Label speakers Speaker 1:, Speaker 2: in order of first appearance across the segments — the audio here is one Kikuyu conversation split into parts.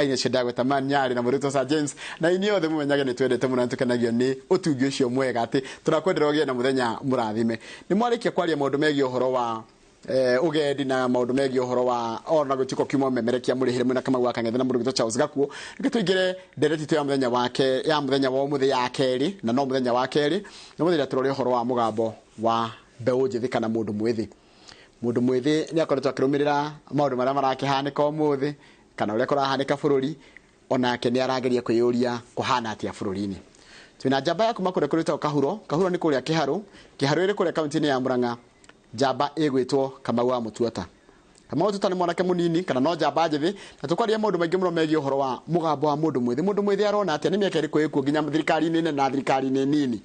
Speaker 1: Inya ndagweta man nyarĩ na mũrĩtwo Sir James na inyuĩ othe mũmenyage nĩ twendete mũno na tũkenagio nĩ ũtungi ũcio mwega atĩ tũrakwendera ũgĩe na mũthenya mũrathime. Nĩ mwarĩkia kwaria maũndũ megiĩ ũhoro wa ũgendi na maũndũ megiĩ ũhoro wa ona gũtuĩka kiuma memerekia mũrĩhĩre mwĩna Kamau wa Kang'ethe na mũndũ gwĩtwo Charles Gakuo. Reke tũingĩre ndereti itũ ya mũthenya wake ya mũthenya wa ũmũthĩ ya kerĩ, na no mũthenya wa kerĩ na mũthenya tũrore ũhoro wa mũgambo wa mbeũ njĩthĩ kana mũndũ mwĩthĩ. Mũndũ mwĩthĩ nĩ akoretwo akĩrũmĩrĩra maũndũ marĩa marakĩhanĩka ũmũthĩ kana ũrĩa kũrahanĩka bũrũri, onake nĩ arageria kwĩyũria kũhana atĩa bũrũri-inĩ. Twĩna njamba ya kuma kũrĩa kũrĩtagwo Kahuro. Kahuro nĩ kũrĩa Kĩharũ. Kĩharũ ĩrĩ kũrĩa kaunti-inĩ ya Murang'a. Njamba ĩgwĩtwo Kamau wa Mũtuota. Kamau wa Mũtuota nĩ mwanake mũnini kana no njamba njĩthĩ, na tũkwaria maũndũ maingĩ mũno megiĩ ũhoro wa mũgambo wa mũndũ mwĩthĩ. Mũndũ mwĩthĩ arona atĩa? Nĩ mĩaka ĩrĩkũ ĩkuo nginya thirikari-inĩ nene na thirikari-inĩ nini?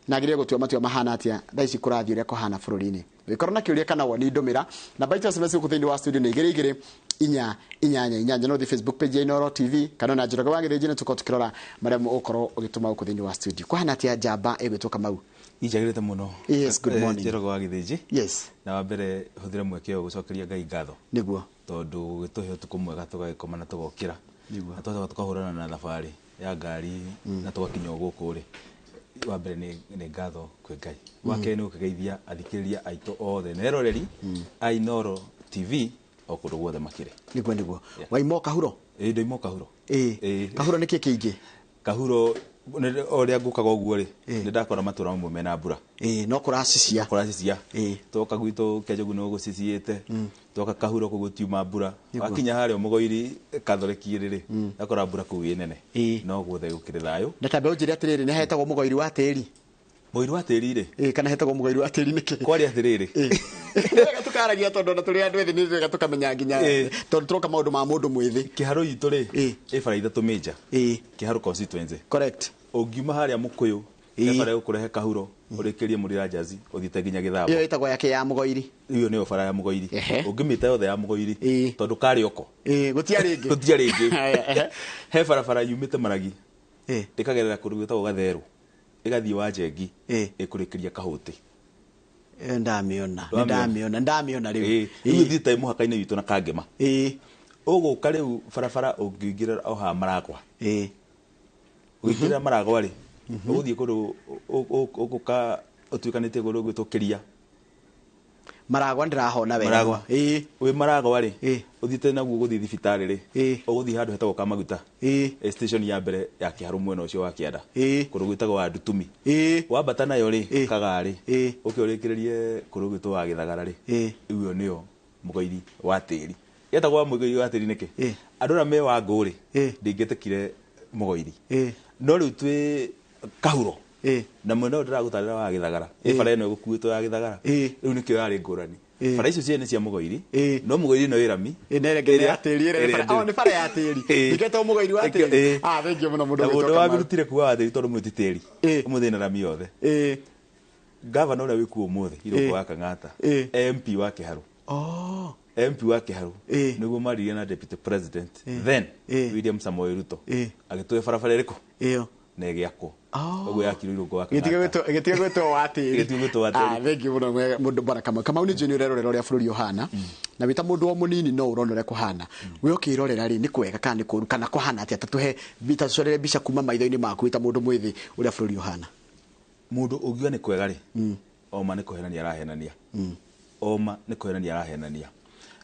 Speaker 1: Na agĩrĩire gũtua matua mahana atĩa thaa ici kũrathiĩ ũrĩa kũhana bũrũri-inĩ? Ũngĩkorwo na kĩũria kana woni ndũmĩra namba itũ ya SMS gũkũ thĩinĩ wa studio nĩ igĩrĩ igĩrĩ inya inyanya inyanya. No ũthiĩ Facebook page ya Inooro TV kana ona Njoroge wa Gĩthĩnji na tũkorwo tũkĩrora marĩa ũgũkorwo ũgĩtũma gũkũ thĩinĩ wa studio. Kũhana atĩa njamba ĩgwĩtwo Kamau?
Speaker 2: Injagĩrĩte mũno.
Speaker 1: Yes, good morning.
Speaker 2: Njoroge wa Gĩthĩnji.
Speaker 1: Yes.
Speaker 2: Na wa mbere hũthĩre mweke ũyũ gũcokeria Ngai ngatho.
Speaker 1: Nĩguo.
Speaker 2: Tondũ gũgĩtũhe ũtukũ mwega tũgagĩkoma na tũgokĩra.
Speaker 1: Nĩguo.
Speaker 2: Na twacoka tũkahũrana na thabarĩ ya ngari na tũgakinya o gũkũ rĩ. Wa mbere nĩ ngatho kwĩ Ngai. Wa kerĩ nĩ gũkĩgeithia athikĩrĩria aitũ othe na eroreri a Inooro TV o kũndũ guothe makĩrĩ.
Speaker 1: Nĩguo, nĩguo. Waima o Kahuro?
Speaker 2: Ĩĩ, ndoima o Kahuro.
Speaker 1: Ĩĩ.
Speaker 2: Ĩĩ.
Speaker 1: Kahuro nĩkĩ kĩingĩ?
Speaker 2: Kahuro o ũrĩa ngũkaga ũguo rĩ,
Speaker 1: Ĩĩ.
Speaker 2: nĩ ndakora matũra mamwe mena mbura.
Speaker 1: Ĩĩ, no kũracicia.
Speaker 2: Kũracicia.
Speaker 1: Ĩĩ.
Speaker 2: Twoka gwitũ Kĩanjogu no gũciciĩte. Twoka Kahuro kũu gũtiuma mbura.
Speaker 1: Nĩguo.
Speaker 2: Wakinya harĩa Mũgoiri Katholeki rĩ, ndakora mbura kũu ĩ nene.
Speaker 1: Ĩĩ.
Speaker 2: No guothe gũkĩrĩ thayũ.
Speaker 1: Na ta mbeũ njĩre atĩrĩrĩ, nĩ hetagwo Mũgoiri wa tĩri?
Speaker 2: Mũgoiri wa tĩri rĩ?
Speaker 1: Ĩĩ, kana hetagwo Mũgoiri wa tĩri nĩkĩ?
Speaker 2: Kwaria atĩrĩrĩ.
Speaker 1: Ĩĩ. Nĩ wega tũkaragia tondũ ona tũrĩ andũ ethĩ nĩ wega tũkamenya nginya
Speaker 2: Ĩĩ.
Speaker 1: tondũ tũroka maũndũ ma mũndũ mwĩthĩ.
Speaker 2: Kĩharũ itũ rĩ,
Speaker 1: Ĩĩ.
Speaker 2: ĩ bara ithatũ major.
Speaker 1: Ĩĩ.
Speaker 2: Kĩharũ constituency.
Speaker 1: Correct.
Speaker 2: Ũngiuma harĩa Mũkũyũ,
Speaker 1: Ĩĩ.
Speaker 2: he bara ĩgũkũrehe Kahuro, ũrĩkĩrie Mũrira Njazi, ũthiĩte nginya Gĩthambo.
Speaker 1: Ĩyo ĩtagwo yake ya Mũgoiri.
Speaker 2: Ĩyo nĩyo bara ya Mũgoiri.
Speaker 1: Ehe.
Speaker 2: Ũngĩmĩta yothe ya Mũgoiri,
Speaker 1: Ĩĩ.
Speaker 2: tondũ karĩ oko.
Speaker 1: Ĩĩ, gũtiarĩ ĩngĩ.
Speaker 2: Gũtiarĩ ĩngĩ.
Speaker 1: Haya, ehe.
Speaker 2: He barabara yumĩte Maragi.
Speaker 1: Ĩĩ.
Speaker 2: Ĩkagerera kũndũ gwĩtagwo Gatherũ. Ĩgathiĩ Wanjengi.
Speaker 1: Ĩĩ.
Speaker 2: Ĩkũrĩkĩria Kahũtĩ.
Speaker 1: Ĩyo ndamĩona,
Speaker 2: Ndwamĩona?
Speaker 1: nĩndamĩona, ndamĩona rĩu.
Speaker 2: Ĩĩ. Rĩu ĩthiĩte mũhaka-inĩ witũ na Kangema.
Speaker 1: Ĩĩ.
Speaker 2: Ũgũka rĩu barabara ũngĩingĩra o haha Maragwa.
Speaker 1: Ĩĩ.
Speaker 2: Ũngĩingĩra Maragwa rĩ, ũgũthiĩ kũndũ ũgũka ũtuĩkanĩtie kũndũ gwĩtwo Kĩria.
Speaker 1: Maragwa ndĩrahona wega.
Speaker 2: Maragwa.
Speaker 1: Ĩĩ.
Speaker 2: Wĩ Maragwa rĩ,
Speaker 1: Ĩĩ.
Speaker 2: ũthiĩte naguo gũthiĩ thibitarĩ rĩ,
Speaker 1: Ĩĩ.
Speaker 2: ũgũthiĩ handũ hetagwo Kamaguta.
Speaker 1: Ĩĩ.
Speaker 2: Ĩ station ya mbere ya Kĩharũ mwena ũcio wa kĩanda.
Speaker 1: Ĩĩ.
Speaker 2: Kũndũ gwĩtagwo wa Ndutumi.
Speaker 1: Ĩĩ.
Speaker 2: Wambata nayo rĩ,
Speaker 1: Ĩĩ.
Speaker 2: Kagarĩ.
Speaker 1: Ĩĩ.
Speaker 2: Ũke ũrĩkĩrĩrie kũndũ gwĩtwo wa Gĩthagara rĩ.
Speaker 1: Ĩĩ.
Speaker 2: Rĩu ĩyo nĩyo Mũgoiri wa tĩri. Yetagwo wa Mũgoiri wa tĩri nĩkĩ?
Speaker 1: Ĩĩ.
Speaker 2: Andũ arĩa me wa ngũ rĩ,
Speaker 1: Ĩĩ.
Speaker 2: ndingĩtĩkire Mũgoiri.
Speaker 1: Ĩĩ.
Speaker 2: No rĩu twĩ Kahuro.
Speaker 1: Ĩĩ.
Speaker 2: Na mwena ũyũ ndĩragũtarĩra wa Gĩthagara.
Speaker 1: Ĩĩ.
Speaker 2: Ĩ bara ĩno ĩgũkuĩtwo ya Gĩthagara.
Speaker 1: Ĩĩ.
Speaker 2: Rĩu nĩkĩo yarĩ ngũrani.
Speaker 1: Ĩĩ.
Speaker 2: Bara icio cierĩ nĩ cia Mũgoiri.
Speaker 1: Ĩĩ.
Speaker 2: No Mũgoiri ĩno ĩ rami.
Speaker 1: Ĩĩ, na ĩrĩa ĩngĩ nĩ ya tĩri, ĩrĩa nĩ bara- oh, nĩ bara ya tĩri.
Speaker 2: Ĩĩ.
Speaker 1: Nĩkĩo Mũgoiri wa
Speaker 2: Nĩkĩo,
Speaker 1: tĩri.
Speaker 2: ĩĩ.
Speaker 1: Ah, thank you mũno mũndũ
Speaker 2: Na
Speaker 1: ũgwĩtwo
Speaker 2: mũndũ
Speaker 1: Kamau.
Speaker 2: wamĩrutire kuga wa tĩri tondũ mũti tĩri.
Speaker 1: Ĩĩ.
Speaker 2: Ũmũthĩ ĩna rami yothe.
Speaker 1: Ĩĩ.
Speaker 2: Gavana ũrĩa wĩkuo ũmũthĩ, Irũngũ
Speaker 1: Ĩĩ.
Speaker 2: wa Kang'ata.
Speaker 1: Ĩĩ.
Speaker 2: MP wa Kĩharũ.
Speaker 1: Oh.
Speaker 2: MP wa Kĩharũ.
Speaker 1: Ĩĩ.
Speaker 2: Nĩguo maririe na Deputy President.
Speaker 1: Ĩĩ.
Speaker 2: Then,
Speaker 1: Ĩĩ.
Speaker 2: William Samoei Ruto.
Speaker 1: Ĩĩ.
Speaker 2: Agĩtũhe barabara ĩrĩkũ?
Speaker 1: Ĩyo.
Speaker 2: Na ĩgĩakwo.
Speaker 1: Oh.
Speaker 2: Ũguo yakirwo Irũngũ wa
Speaker 1: Gĩtige
Speaker 2: Kang'ata.
Speaker 1: gwĩtwo gĩtige gwĩtwo wa tĩri.
Speaker 2: Gĩtige gwĩtwo wa tĩri.
Speaker 1: Ah, thank you mũno mũndũ bwana Kamau. Kamau nĩ njũĩ nĩ ũrerorera ũrĩa bũrũri ũhana. Na wĩ ta mũndũ o mũnini no ũrona ũrĩa kũhana. We ũkĩrorera rĩ, nĩ kwega kana nĩ kũũru kana kũhana atĩa? Ta tũhe, ta tũcorere mbica kuma maitho-inĩ maku wĩ ta mũndũ mwĩthĩ ũrĩa bũrũri ũhana.
Speaker 2: Mũndũ ũngiuga nĩ kwega rĩ, oma nĩ kũhenania arahenania. Oma nĩ kũhenania arahenania.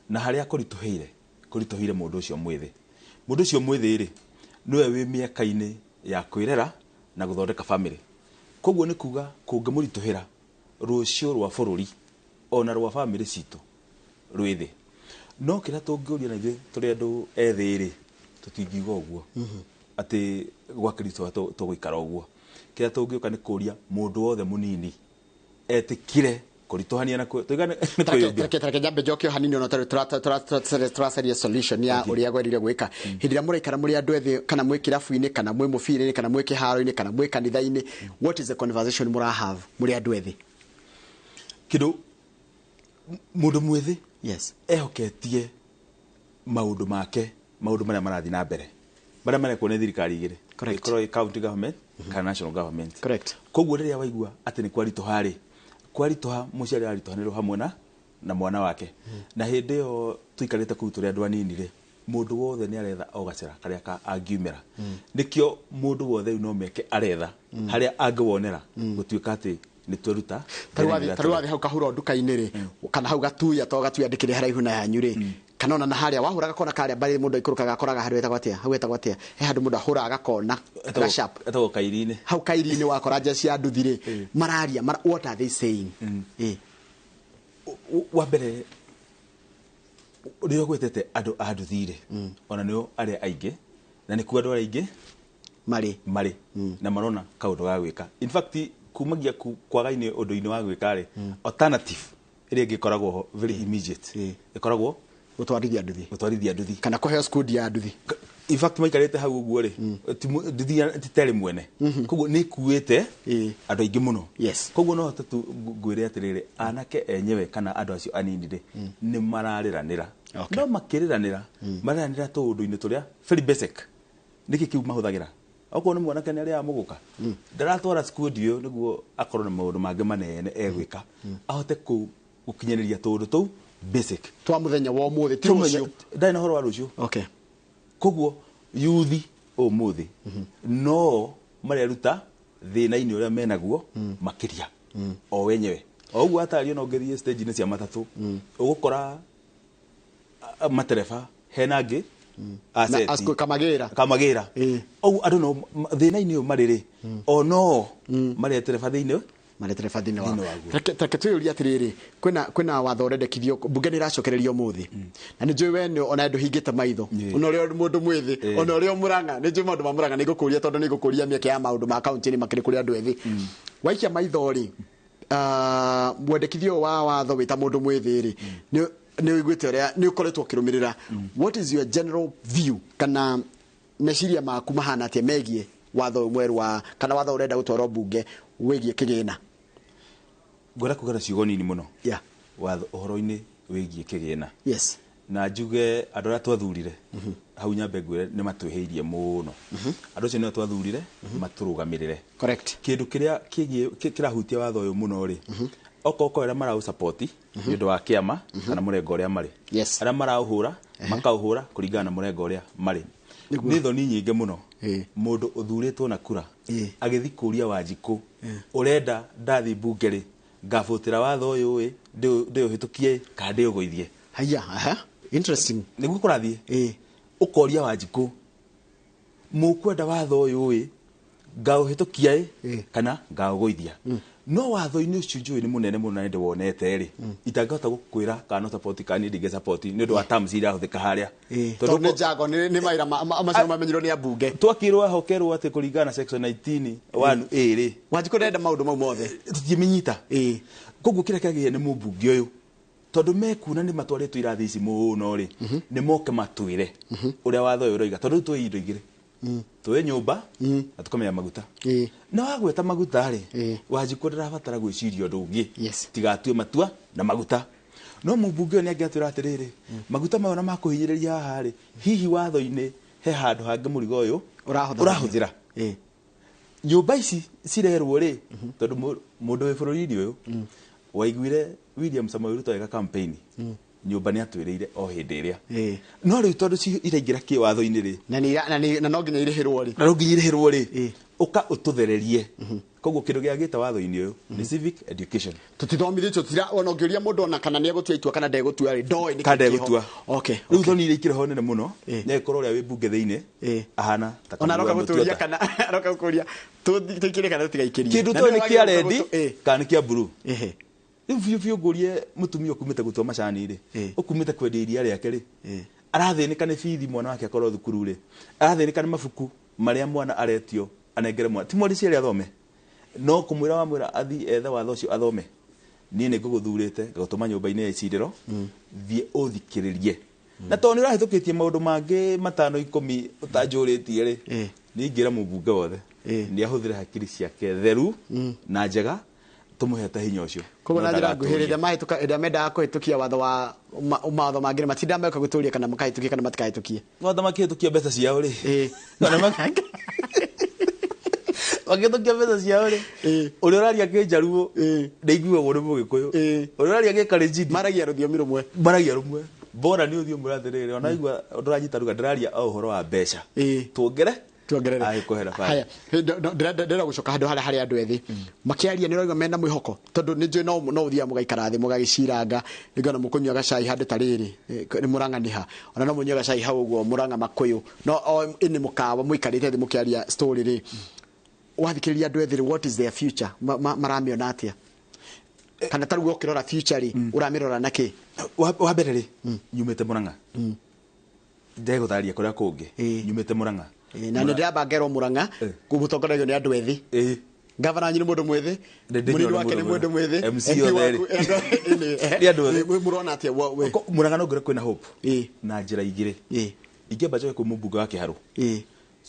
Speaker 2: Na harĩa kũritũhĩire, kũritũhĩire mũndũ ũcio mwĩthĩ. Mũndũ ũcio mwĩthĩ rĩ, nĩwe wĩ mĩaka-inĩ ya kwĩrera na gũthondeka family. Koguo nĩ kuga kũngĩmũritũhĩra rũciũ rwa bũrũri ona rwa family citũ rwĩ thĩ. No kĩrĩa tũngĩũria na ithuĩ tũrĩ andũ ethĩ rĩ, tũtingiuga ũguo. Atĩ gwakĩritũha tũgũikara ũguo. Kĩrĩa tũngĩũka nĩ kũria mũndũ wothe mũnini etĩkire kũritũhania na tuiga nĩ kwĩyũmbĩra.
Speaker 1: Tareke nyambe njoke o hanini ona tarĩ tũracaria solution ya ũrĩa gwagĩrĩire gwĩka. Hĩndĩ ĩrĩa mũraikara mũrĩ andũ ethĩ kana mwĩ kĩrabu-inĩ kana mwĩ mũbira-inĩ kana mwĩ kĩharo-inĩ kana mwĩ kanitha-inĩ, what is the conversation mũra have mũrĩ andũ ethĩ?
Speaker 2: Kĩndũ mũndũ mwĩthĩ
Speaker 1: Yes.
Speaker 2: ehoketie maũndũ make, maũndũ marĩa marathiĩ na mbere, marĩa marekwo nĩ thirikari igĩrĩ.
Speaker 1: Correct.
Speaker 2: Ĩkorwo ĩ county government kana national government.
Speaker 1: Correct.
Speaker 2: Koguo rĩrĩa waigua atĩ nĩ kwaritũha rĩ, kwaritũha mũciari aritũhanĩrwo hamwe na mwana wake. Na hĩndĩ ĩyo tũikarĩte kũu tũrĩ andũ anini rĩ, Mũndũ wothe nĩ aretha o gacĩra karĩa ka angiumĩra. Nĩkĩo mũndũ wothe rĩu no meke aretha harĩa angĩwonera gũtuĩka atĩ nĩ tweruta.
Speaker 1: Tarĩu wathiĩ hau kahuro nduka-inĩ rĩ, kana hau Gatuya, to Gatuya ndĩkĩrĩ haraihu na yanyu rĩ, kana ona na harĩa wahũra gakona karĩa mbarĩ mũndũ aikũrũkaga akoraga handũ hetagwo atĩa, hau hetagwo atĩa, he handũ mũndũ ahũraga gakona ga sharp.
Speaker 2: Etagwo Kairi-inĩ.
Speaker 1: Hau Kairi-inĩ wakora njeci ya nduthi rĩ, mararia what are they saying?
Speaker 2: Wa mbere rĩrĩa ũgwetete andũ a nduthi rĩ, ona nĩo arĩa aingĩ, na nĩkuo andũ arĩa aingĩ
Speaker 1: marĩ
Speaker 2: marĩ na marona kaũndũ ga gwĩka. In fact, kumagia kwaga-inĩ ũndũ-inĩ wa gwĩka rĩ, alternative ĩrĩa ĩngĩ ĩkoragwo ho very immediate ĩkoragwo
Speaker 1: gũtwarithia nduthi.
Speaker 2: Gũtwarithia nduthi.
Speaker 1: Kana kũheo skundi ya nduthi.
Speaker 2: In fact, maikarĩte hau ũguo rĩ, nduthi ti terĩ mwene, koguo nĩ ĩkuĩte andũ aingĩ mũno. Koguo no hote tu ngwĩre atĩrĩrĩ, anake enyewe kana andũ acio anini rĩ, nĩ mararĩranĩra. No makĩrĩranĩra, marĩranĩra tũũndũ-inĩ tũrĩa very basic. Nĩkĩ kĩu mahũthagĩra? Okorwo nĩ mwanake nĩ arĩaga mũgũka, ndaratwara skundi ũyũ nĩguo akorwo na maũndũ mangĩ manene egwĩka, ahote gũkinyanĩria tũũndũ tũu basic
Speaker 1: twa mũthenya wa ũmũthĩ, ti rũciũ.
Speaker 2: Ndarĩ na ũhoro wa rũciũ. Koguo yuthi ũmũthĩ no mareruta thĩna-inĩ ũrĩa menaguo makĩria o wenyewe. O ũguo atario, no ũngĩthiĩ stage-inĩ cia matatũ, ũgũkora matereba hena angĩ
Speaker 1: Na
Speaker 2: aseti.
Speaker 1: Kamagĩra.
Speaker 2: Kamagĩra. Ũguo andũ no thĩna-inĩ ũyũ marĩ rĩ, o no maretereba thĩinĩ
Speaker 1: maretereba thĩinĩ
Speaker 2: thĩinĩ waguo.
Speaker 1: Reke twĩyũrie atĩrĩrĩ, kwĩna watho ũrendekithio mbunge nĩ ĩracokereria ũmũthĩ, na nĩ njũĩ we ona ndũhingĩte maitho, ona ũrĩa mũndũ mwĩthĩ, ona ũrĩa Mũrang'a, nĩ njũĩ maũndũ ma Mũrang'a, nĩ ngũkũria tondũ nĩ ngũkũria mĩeke ya maũndũ ma kaunti nĩ makĩrĩ kũrĩ andũ ethĩ. Waikia maitho rĩ, mwendekithio wa watho wĩ ta mũndũ mwĩthĩ rĩ, nĩ ũiguĩte ũrĩa nĩ ũkoretwo ũkĩrũmĩrĩra, what is your general view, kana meciria maku mahana atĩa megiĩ watho ũyũ mwerũ wa kana watho ũrenda gũtwarwo mbunge wĩgiĩ kĩgĩna?
Speaker 2: Ngwenda kuga na ciugo nini mũno. Watho ũhoro-inĩ wĩgiĩ kĩgĩna, na njuge andũ arĩa twathurire hau, nyambe ngwĩre nĩ matwĩhĩirie mũno. Andũ acio nĩo twathurire matũrũgamĩrĩre. Kĩndũ kĩrĩa kĩgiĩ kĩrahutia watho ũyũ mũno rĩ, okorwo kwa arĩa maraũsupport nĩ ũndũ wa kĩama kana mũrengo ũrĩa marĩ, arĩa maraũhũra makaũhũra kũringana na mũrengo ũrĩa marĩ. Nĩ thoni nyingĩ mũno mũndũ ũthurĩtwo na kura agĩthi kũria Wanjikũ, ũrenda ndathi mbunge rĩ, ngabũtĩra watho ũyũ ĩ, ndĩũhĩtũkie kana ndĩũgũithie?
Speaker 1: Haya, aha, interesting.
Speaker 2: Nĩguo kũrathiĩ. Ũkoria Wanjikũ, mũkwenda watho ũyũ ĩ, ngaũhĩtũkia ĩ kana ngaũgũithia? No watho-inĩ ũcio njũĩ nĩ mũnene mũno na nĩ ndĩwonete rĩ, itangĩhota gũkwĩra kana no support kana niĩ ndingĩ support nĩ ũndũ wa terms iria irahũthĩka harĩa.
Speaker 1: Tondũ nĩ njago, nĩ mawĩra macio mamenyirwo nĩ ambunge.
Speaker 2: Twakĩrwo hokerwo atĩ kũringana na section 19 1 A rĩ,
Speaker 1: Wanjikũ ndenda maũndũ mau mothe.
Speaker 2: Tũtingĩmĩnyita. Koguo kĩrĩa kĩagĩrĩire nĩ mũmbunge ũyũ, tondũ mekuona nĩ matwarĩtwo irathi ici mũno rĩ, nĩ moke matwĩre ũrĩa watho ũyũ ũroiga, tondũ rĩu twĩ indo igĩrĩ, twĩ nyũmba na tũkamenya maguta. Na wagweta maguta rĩ, Wanjikũ ndarabatara gwĩciria ũndũ ũngĩ tigatue matua na maguta. No mũmbunge ũyũ nĩ angĩatwĩra atĩrĩrĩ, maguta maya ona makũhinyĩrĩria haha rĩ, hihi watho-inĩ he handũ hangĩ mũrigo ũyũ
Speaker 1: ũrahũthĩra.
Speaker 2: Ũrahũthĩra. Nyũmba ici cirerwo rĩ, tondũ mũndũ wĩ bũrũri-inĩ ũyũ waiguire William Samoei Ruto eka campaign, nyũmba nĩ atwĩrĩire o hĩndĩ ĩrĩa, no rĩu tondũ iraingĩra kĩwatho-inĩ rĩ,
Speaker 1: Na no nginya irĩhĩrwo rĩ,
Speaker 2: na no nginya irĩhĩrwo rĩ, ũka ũtũthererie. Koguo kĩndũ gĩa gĩta watho-inĩ ũyũ nĩ civic education.
Speaker 1: Tũtithomithĩtio, tũtira ona ũngĩũria mũndũ ona kana nĩ egũtua itua kana ndegũtua rĩ, ndoĩ nĩkĩ
Speaker 2: kana
Speaker 1: kĩho.
Speaker 2: ndegũtua. Rĩu thoni iria ikĩrĩ ho nene mũno nĩ agĩkorwo ũrĩa wĩ mbunge thĩinĩ ahana ta
Speaker 1: ona aroka
Speaker 2: Kamau wa
Speaker 1: gũtũria
Speaker 2: Mũtuota.
Speaker 1: Kana aroka gũkũria tũikĩrie kana tũtigaikĩrie.
Speaker 2: Kĩndũ
Speaker 1: Na
Speaker 2: toĩ
Speaker 1: nĩwe
Speaker 2: nĩ kĩa
Speaker 1: wagĩrĩirwo
Speaker 2: rendi kana nĩ kĩa blue. Rĩu biũ biũ ngũrie mũtumia ũkumĩte gũtua macani rĩ, ũkumĩte kwendia iria rĩake rĩ, arathĩnĩka nĩ bithi mwana wake akorwo thukuru rĩ, arathĩnĩka nĩ mabuku marĩa mwana aretio anengere mwana, ti mwarici arĩa athome, no kũmwĩra wamwĩra athi ethe watho ũcio athome. Niĩ nĩ ngũgũthurĩte ngagũtũma nyũmba-inĩ ya icirĩro, thiĩ ũthikĩrĩrie, na tondũ nĩ ũrahĩtũkĩtie maũndũ mangĩ matano ikũmi ũtanjũrĩtie rĩ, niĩ ingĩra mũmbunge wothe nĩ ahũthĩre hakiri ciake theru na njega, tũmũhete hinya ũcio.
Speaker 1: Koguo na
Speaker 2: No
Speaker 1: njĩra nguhĩ,
Speaker 2: ndagatũrie.
Speaker 1: rĩrĩa mahĩtũka, rĩrĩa mendaga kũhĩtũkia watho wa mawatho mangĩ, matinda meka gũtũria kana makahĩtũkia kana matikahĩtũkie.
Speaker 2: Watho makĩhĩtũkia mbeca ciao rĩ, Kana makĩhĩtũkia mbeca ciao rĩ, ũrĩa ũraria kĩnjaruo ndaiguagwo nĩ mũgĩkũyũ, ũrĩa ũraria gĩkalenjini
Speaker 1: maragia rũthiomi rũmwe.
Speaker 2: Maragia rũmwe. Mbona nĩ ũthiĩ ũmwĩre atĩrĩrĩ, ona igua ndũranyita ruga, ndĩraria o ũhoro wa mbeca. Tuongere
Speaker 1: Tuongerere.
Speaker 2: Agĩkũhera baya.
Speaker 1: Haya, ndĩrenda gũcoka handũ harĩa harĩ andũ ethĩ makĩaria, nĩ ũraigua mena mwĩhoko, tondũ nĩ njũĩ no ũthiaga mũgaikara thĩ mũgagĩciranga, nĩngĩ ona mũkũnyua gacai handũ ta rĩrĩ, nĩ mũrang'aniha, ona no mũnyue gacai hau ũguo mũrang'a makũyũ, no o ĩnĩ mũkawa mũikarĩte thĩ mũkĩaria story rĩ, wathikĩrĩria andũ ethĩ rĩ, what is their future? Maramĩona atĩa? Kana ta rĩu ũkĩrora future rĩ, ũramĩrora na kĩ?
Speaker 2: Wa mbere rĩ, nyumĩte Murang'a, ndegũtharia kũrĩa kũngĩ. Nyumĩte Murang'a.
Speaker 1: Na nĩ ndĩramba ngerwo Murang'a mũtongoragio nĩ andũ ethĩ. Gavana wanyu nĩ mũndũ mwĩthĩ,
Speaker 2: Nĩ ndĩnyona
Speaker 1: mũnini wake nĩ
Speaker 2: mũndũ
Speaker 1: mũndũ mwĩthĩ,
Speaker 2: MC
Speaker 1: MP
Speaker 2: othe
Speaker 1: waku,
Speaker 2: erĩ. Nĩ andũ ethĩ.
Speaker 1: Mũrona atĩa we?
Speaker 2: Murang'a no ngwĩre kwĩna hope na njĩra igĩrĩ. Ingĩamba njoke kwĩ mũmbunge wa Kĩharũ.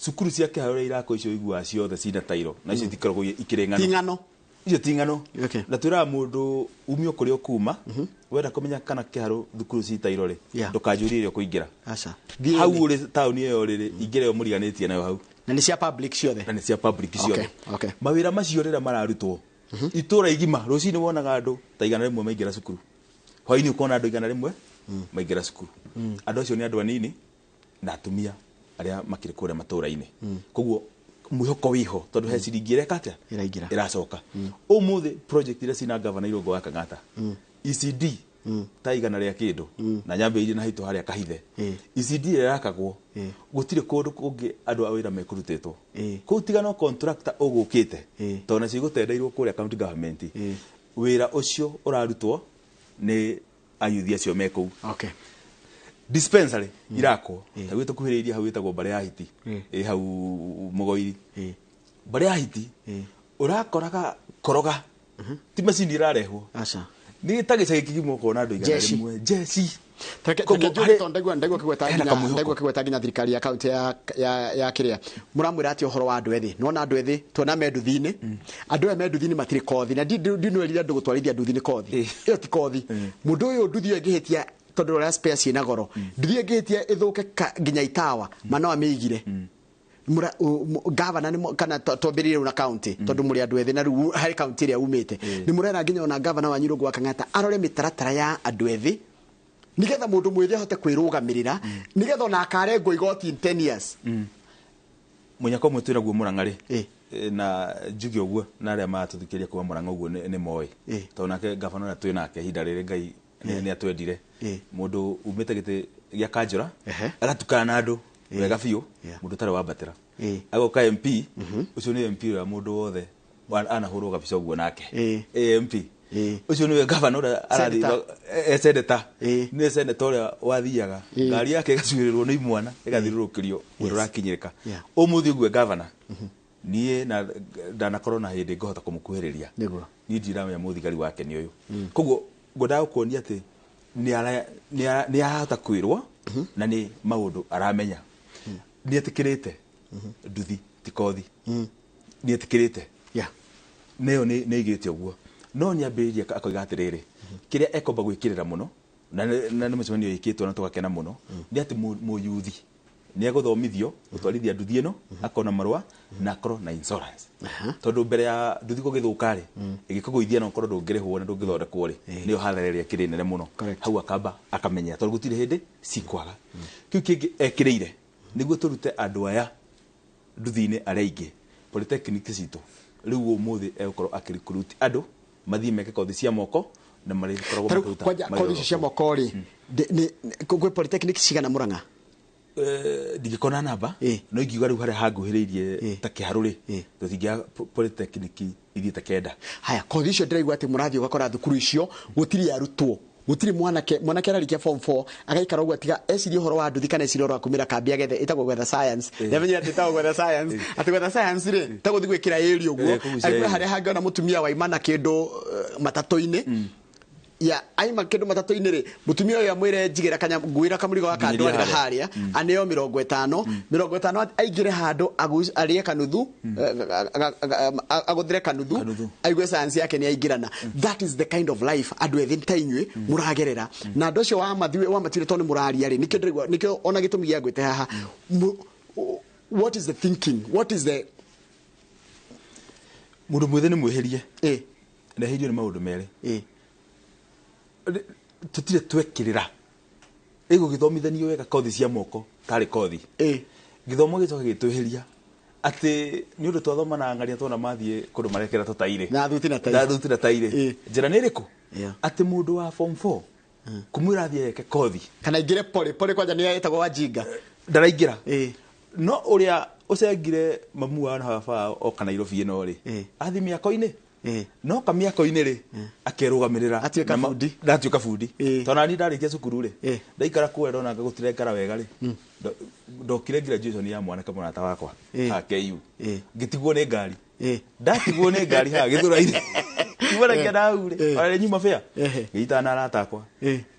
Speaker 2: Cukuru cia Kĩharũ iria irakwo icio iguaga ciothe cina tairo, na icio itikoragwo ikĩrĩ ng'ano.
Speaker 1: Ti ng'ano.
Speaker 2: Icio ti ng'ano. Na twĩraga mũndũ umio kũrĩa ũkuma, wenda kũmenya kana Kĩharũ thukuru ci tairo rĩ, ndũkanjũrie ĩrĩa ũkũingĩra.
Speaker 1: Aca.
Speaker 2: Hau ũrĩ taũni ĩyo rĩ, ingĩra ĩyo mũriganĩtie nayo hau.
Speaker 1: Na nĩ cia public ciothe.
Speaker 2: Na nĩ cia public ciothe. Mawĩra macio rĩrĩa mararutwo, itũra igima, rũcinĩ wonaga andũ ta 100 maingĩra cukuru. Hwaĩ-inĩ ũkona andũ 100 maingĩra cukuru. Andũ acio nĩ andũ anini na atumia arĩa makĩrĩ kũrĩa matũra-inĩ. Koguo mwĩhoko wĩho, tondũ he ciringi ĩreka atĩa?
Speaker 1: Ĩraingĩra.
Speaker 2: Ĩracoka. Ũmũthĩ project iria cina gavana Irũngũ wa Kang'ata, ECD ta 100 rĩa kĩndũ, na nyambĩrĩirie na haitũ harĩa Kahithe. ECD ĩrĩa yakagwo, gũtirĩ kũndũ kũngĩ andũ a wĩra mekũrutĩtwo. Kũu tiga no contractor ũgũkĩte, tondũ nacio igũtendeirwo kũrĩa county government. Wĩra ũcio ũrarutwo nĩ ayuthi acio me kũu. Dispensary irakwo, ta gwĩ tũkuhĩrĩirie hau ĩtagwo Mbare ya Hiti, ĩ hau Mũgoiri. Mbare ya Hiti, ũrakoraga koroga, ti macini ĩrarehwo. Nĩ ta gĩcagi kĩgima ũkona andũ igana
Speaker 1: Jeshi.
Speaker 2: rĩmwe. Jeshi.
Speaker 1: Reke
Speaker 2: Koguo
Speaker 1: njuge
Speaker 2: harĩ
Speaker 1: tondũ ndaigua kĩgweta
Speaker 2: hena
Speaker 1: nginya,
Speaker 2: kamwĩhoko.
Speaker 1: ndaigua kĩgweta nginya thirikari ya kaunti ya kĩrĩa. Mũramwĩra atĩa ũhoro wa andũ ethĩ? Nĩwona andũ ethĩ, tuona me nduthi-inĩ. Andũ aya me nduthi-inĩ matirĩ kothi. Na ndinwĩrire andũ gũtwarithia nduthi nĩ kothi. Ĩyo ti kothi. Mũndũ ũyũ nduthi ĩyo ĩngĩhĩtia, tondũ ũrĩa spare ciĩna goro. Nduthi ĩyo ĩngĩhĩtia ĩthũke nginya itawa, ma no amĩigire. Gavana nĩ kana twambĩrĩrie rĩu na county, tondũ mũrĩ andũ ethĩ na rĩu harĩ county ĩrĩa umĩte. Nĩ mũrera nginya ona gavana wanyu Irũngũ wa Kang'ata arore mĩtaratara ya andũ ethĩ, nĩgetha mũndũ mwĩthĩ ahote kwĩrũgamĩrĩra, nĩgetha ona akarengwo igoti in 10 years.
Speaker 2: Mũnyaka ũmwe twĩnaguo Murang'a rĩ, na njuge ũguo na arĩa maratũthikĩrĩria kuma Murang'a ũguo nĩ moĩ. Tondũ nake gavana ũrĩa twĩ nake ihinda rĩrĩ Ngai nĩ atwendire. Mũndũ umĩte gĩtĩ gĩa kanjũra, agatukana na andũ wega biũ, mũndũ ũtarĩ wambatĩra. Agoka MP, ũcio nĩ MP ũrĩa mũndũ wothe anahũrwo gabica ũguo nake. MP. Ũcio nĩwe gavana ũrĩa arathiĩ
Speaker 1: Senator.
Speaker 2: Senator. Nĩwe senator ũrĩa wathiaga. Ngari yake ĩgacuĩrĩrwo nĩ imwana, ĩgathiũrũrũkĩrio ũndũ ũrakinyĩrĩka. Ũmũthĩ ũguo gavana, niĩ na ndanakorwo na hĩndĩ ngũhota kũmũkuhĩrĩria. Niĩ ndiramenya mũthigari wake nĩ ũyũ. Koguo ngwendaga gũkuonia atĩ nĩ arahota kwĩrwo na nĩ maũndũ aramenya. Nĩ etĩkĩrĩte nduthi ti kothi. Nĩ etĩkĩrĩte. Nĩyo nĩ ĩgĩte ũguo. No nĩ ambĩrĩria akoiga atĩrĩrĩ, kĩrĩa ekomba gwĩkĩrĩra mũno, na nĩ mũcemanio wĩkĩtwo na tũgakena mũno, nĩ atĩ mũyuthi nĩ egũthomithio gũtwarithia nduthi ĩno, akona marũa na akorwo na insurance. Tondũ mbere ya nduthi gũgĩthũka rĩ, ĩgĩkũgũithia na ũkorwo ndũngĩrĩhwo na ndũngĩthondekwo rĩ, nĩyo hathara ĩrĩa ĩkĩrĩ nene mũno. Hau akamba akamenya tondũ gũtirĩ hĩndĩ cikwaga. Kĩu kĩngĩ ekĩrĩire nĩguo tũrute andũ aya nduthi-inĩ arĩa aingĩ polytechnic citũ. Rĩu ũmũthĩ egũkorwo akĩrecruit andũ mathiĩ meke kothi cia moko na marĩkoragwo
Speaker 1: Tarĩu
Speaker 2: makĩruta
Speaker 1: kwanja
Speaker 2: mawĩra
Speaker 1: kothi icio cia moko rĩ, kwĩ polytechnic cigana Murang'a?
Speaker 2: Ndingĩkona namba, no ingiuga rĩu harĩa hanguhĩrĩirie ta Kĩharũ rĩ, tũtingĩaga polytechnic ithiĩte 9.
Speaker 1: Haya, kothi icio ndĩraigua atĩ mũrathiĩ ũgakora thukuru icio gũtirĩ arutwo, gũtirĩ mwanake, mwanake ararĩkia form 4 agaikara ũguo atiga ecirie ũhoro wa nduthi kana ecirie ũhoro wa kumĩra kambi agethe ĩtagwo gwetha science. Nĩamenyire atĩ ĩtagwo gwetha science. Atĩ gwetha science rĩ, ta gũthiĩ gwĩkĩra area ũguo.
Speaker 2: Kũgucia
Speaker 1: Aigue
Speaker 2: area.
Speaker 1: harĩa hangĩona mũtumia waima na kĩndũ matatũ-inĩ. Ya, aima kĩndũ matatũ-inĩ rĩ, mũtumia ũyũ amwĩre njigĩra kanya, nguĩra kamũrigo gaka
Speaker 2: Nginyĩria
Speaker 1: ndwarĩra
Speaker 2: harĩa.
Speaker 1: harĩa, aneo mĩrongo ĩtano. Mĩrongo ĩtano aingĩre handũ, arĩe kanuthu, agũthĩre kanuthu,
Speaker 2: Kanuthu.
Speaker 1: aigue science yake nĩ aingĩrana. That is the kind of life andũ ethĩ ta inyuĩ mũragerera. Na andũ acio wa mathiũre tondũ nĩ mũraria rĩ, nĩkĩo ndĩraigua, nĩkĩo ona gĩtũmi gĩa ngwĩte haha. What is the thinking? What is the
Speaker 2: Mũndũ mwĩthĩ nĩ mwĩhĩrie. Na ehĩirio nĩ maũndũ merĩ. Tũtirĩ twekĩrĩra Ĩgũgĩthomithanio wega kothi cia moko tarĩ kothi. Gĩthomo gĩcoka gĩtwĩhĩria atĩ nĩ ũndũ twathoma na ng'aria tuona mathiĩ kũndũ marekĩra tũtairĩ
Speaker 1: Na thuti na tai.
Speaker 2: Na thuti na tairĩ. Njĩra nĩ ĩrĩkũ?
Speaker 1: Yeah.
Speaker 2: Atĩ mũndũ wa form 4 kumwĩra athiĩ eke kothi
Speaker 1: Kana ingire pole pole kwanja nĩ etagwo wajinga.
Speaker 2: Ndaraingĩra. No ũrĩa ũcengire mamu wao na baba wao oka Nairobi ĩno rĩ, athi mĩako-inĩ, no ka mĩako-inĩ rĩ, akerũgamĩrĩra.
Speaker 1: Atuĩka
Speaker 2: Na
Speaker 1: bundi.
Speaker 2: Ndatuĩka bundi. Tondũ nani ndarĩkia cukuru rĩ, ndaikara kũrĩa ndona gũtirĩ ngara wega rĩ, ndokire graduation ya mwanake mũrata wakwa haha KU. Ngĩtigwo nĩ ngari. Ndatigwo nĩ ngari haha Gĩthũrai-inĩ kiumanagia na hau rĩ, ona nĩ nyuma bĩa. Ngĩnyitana na arata akwa.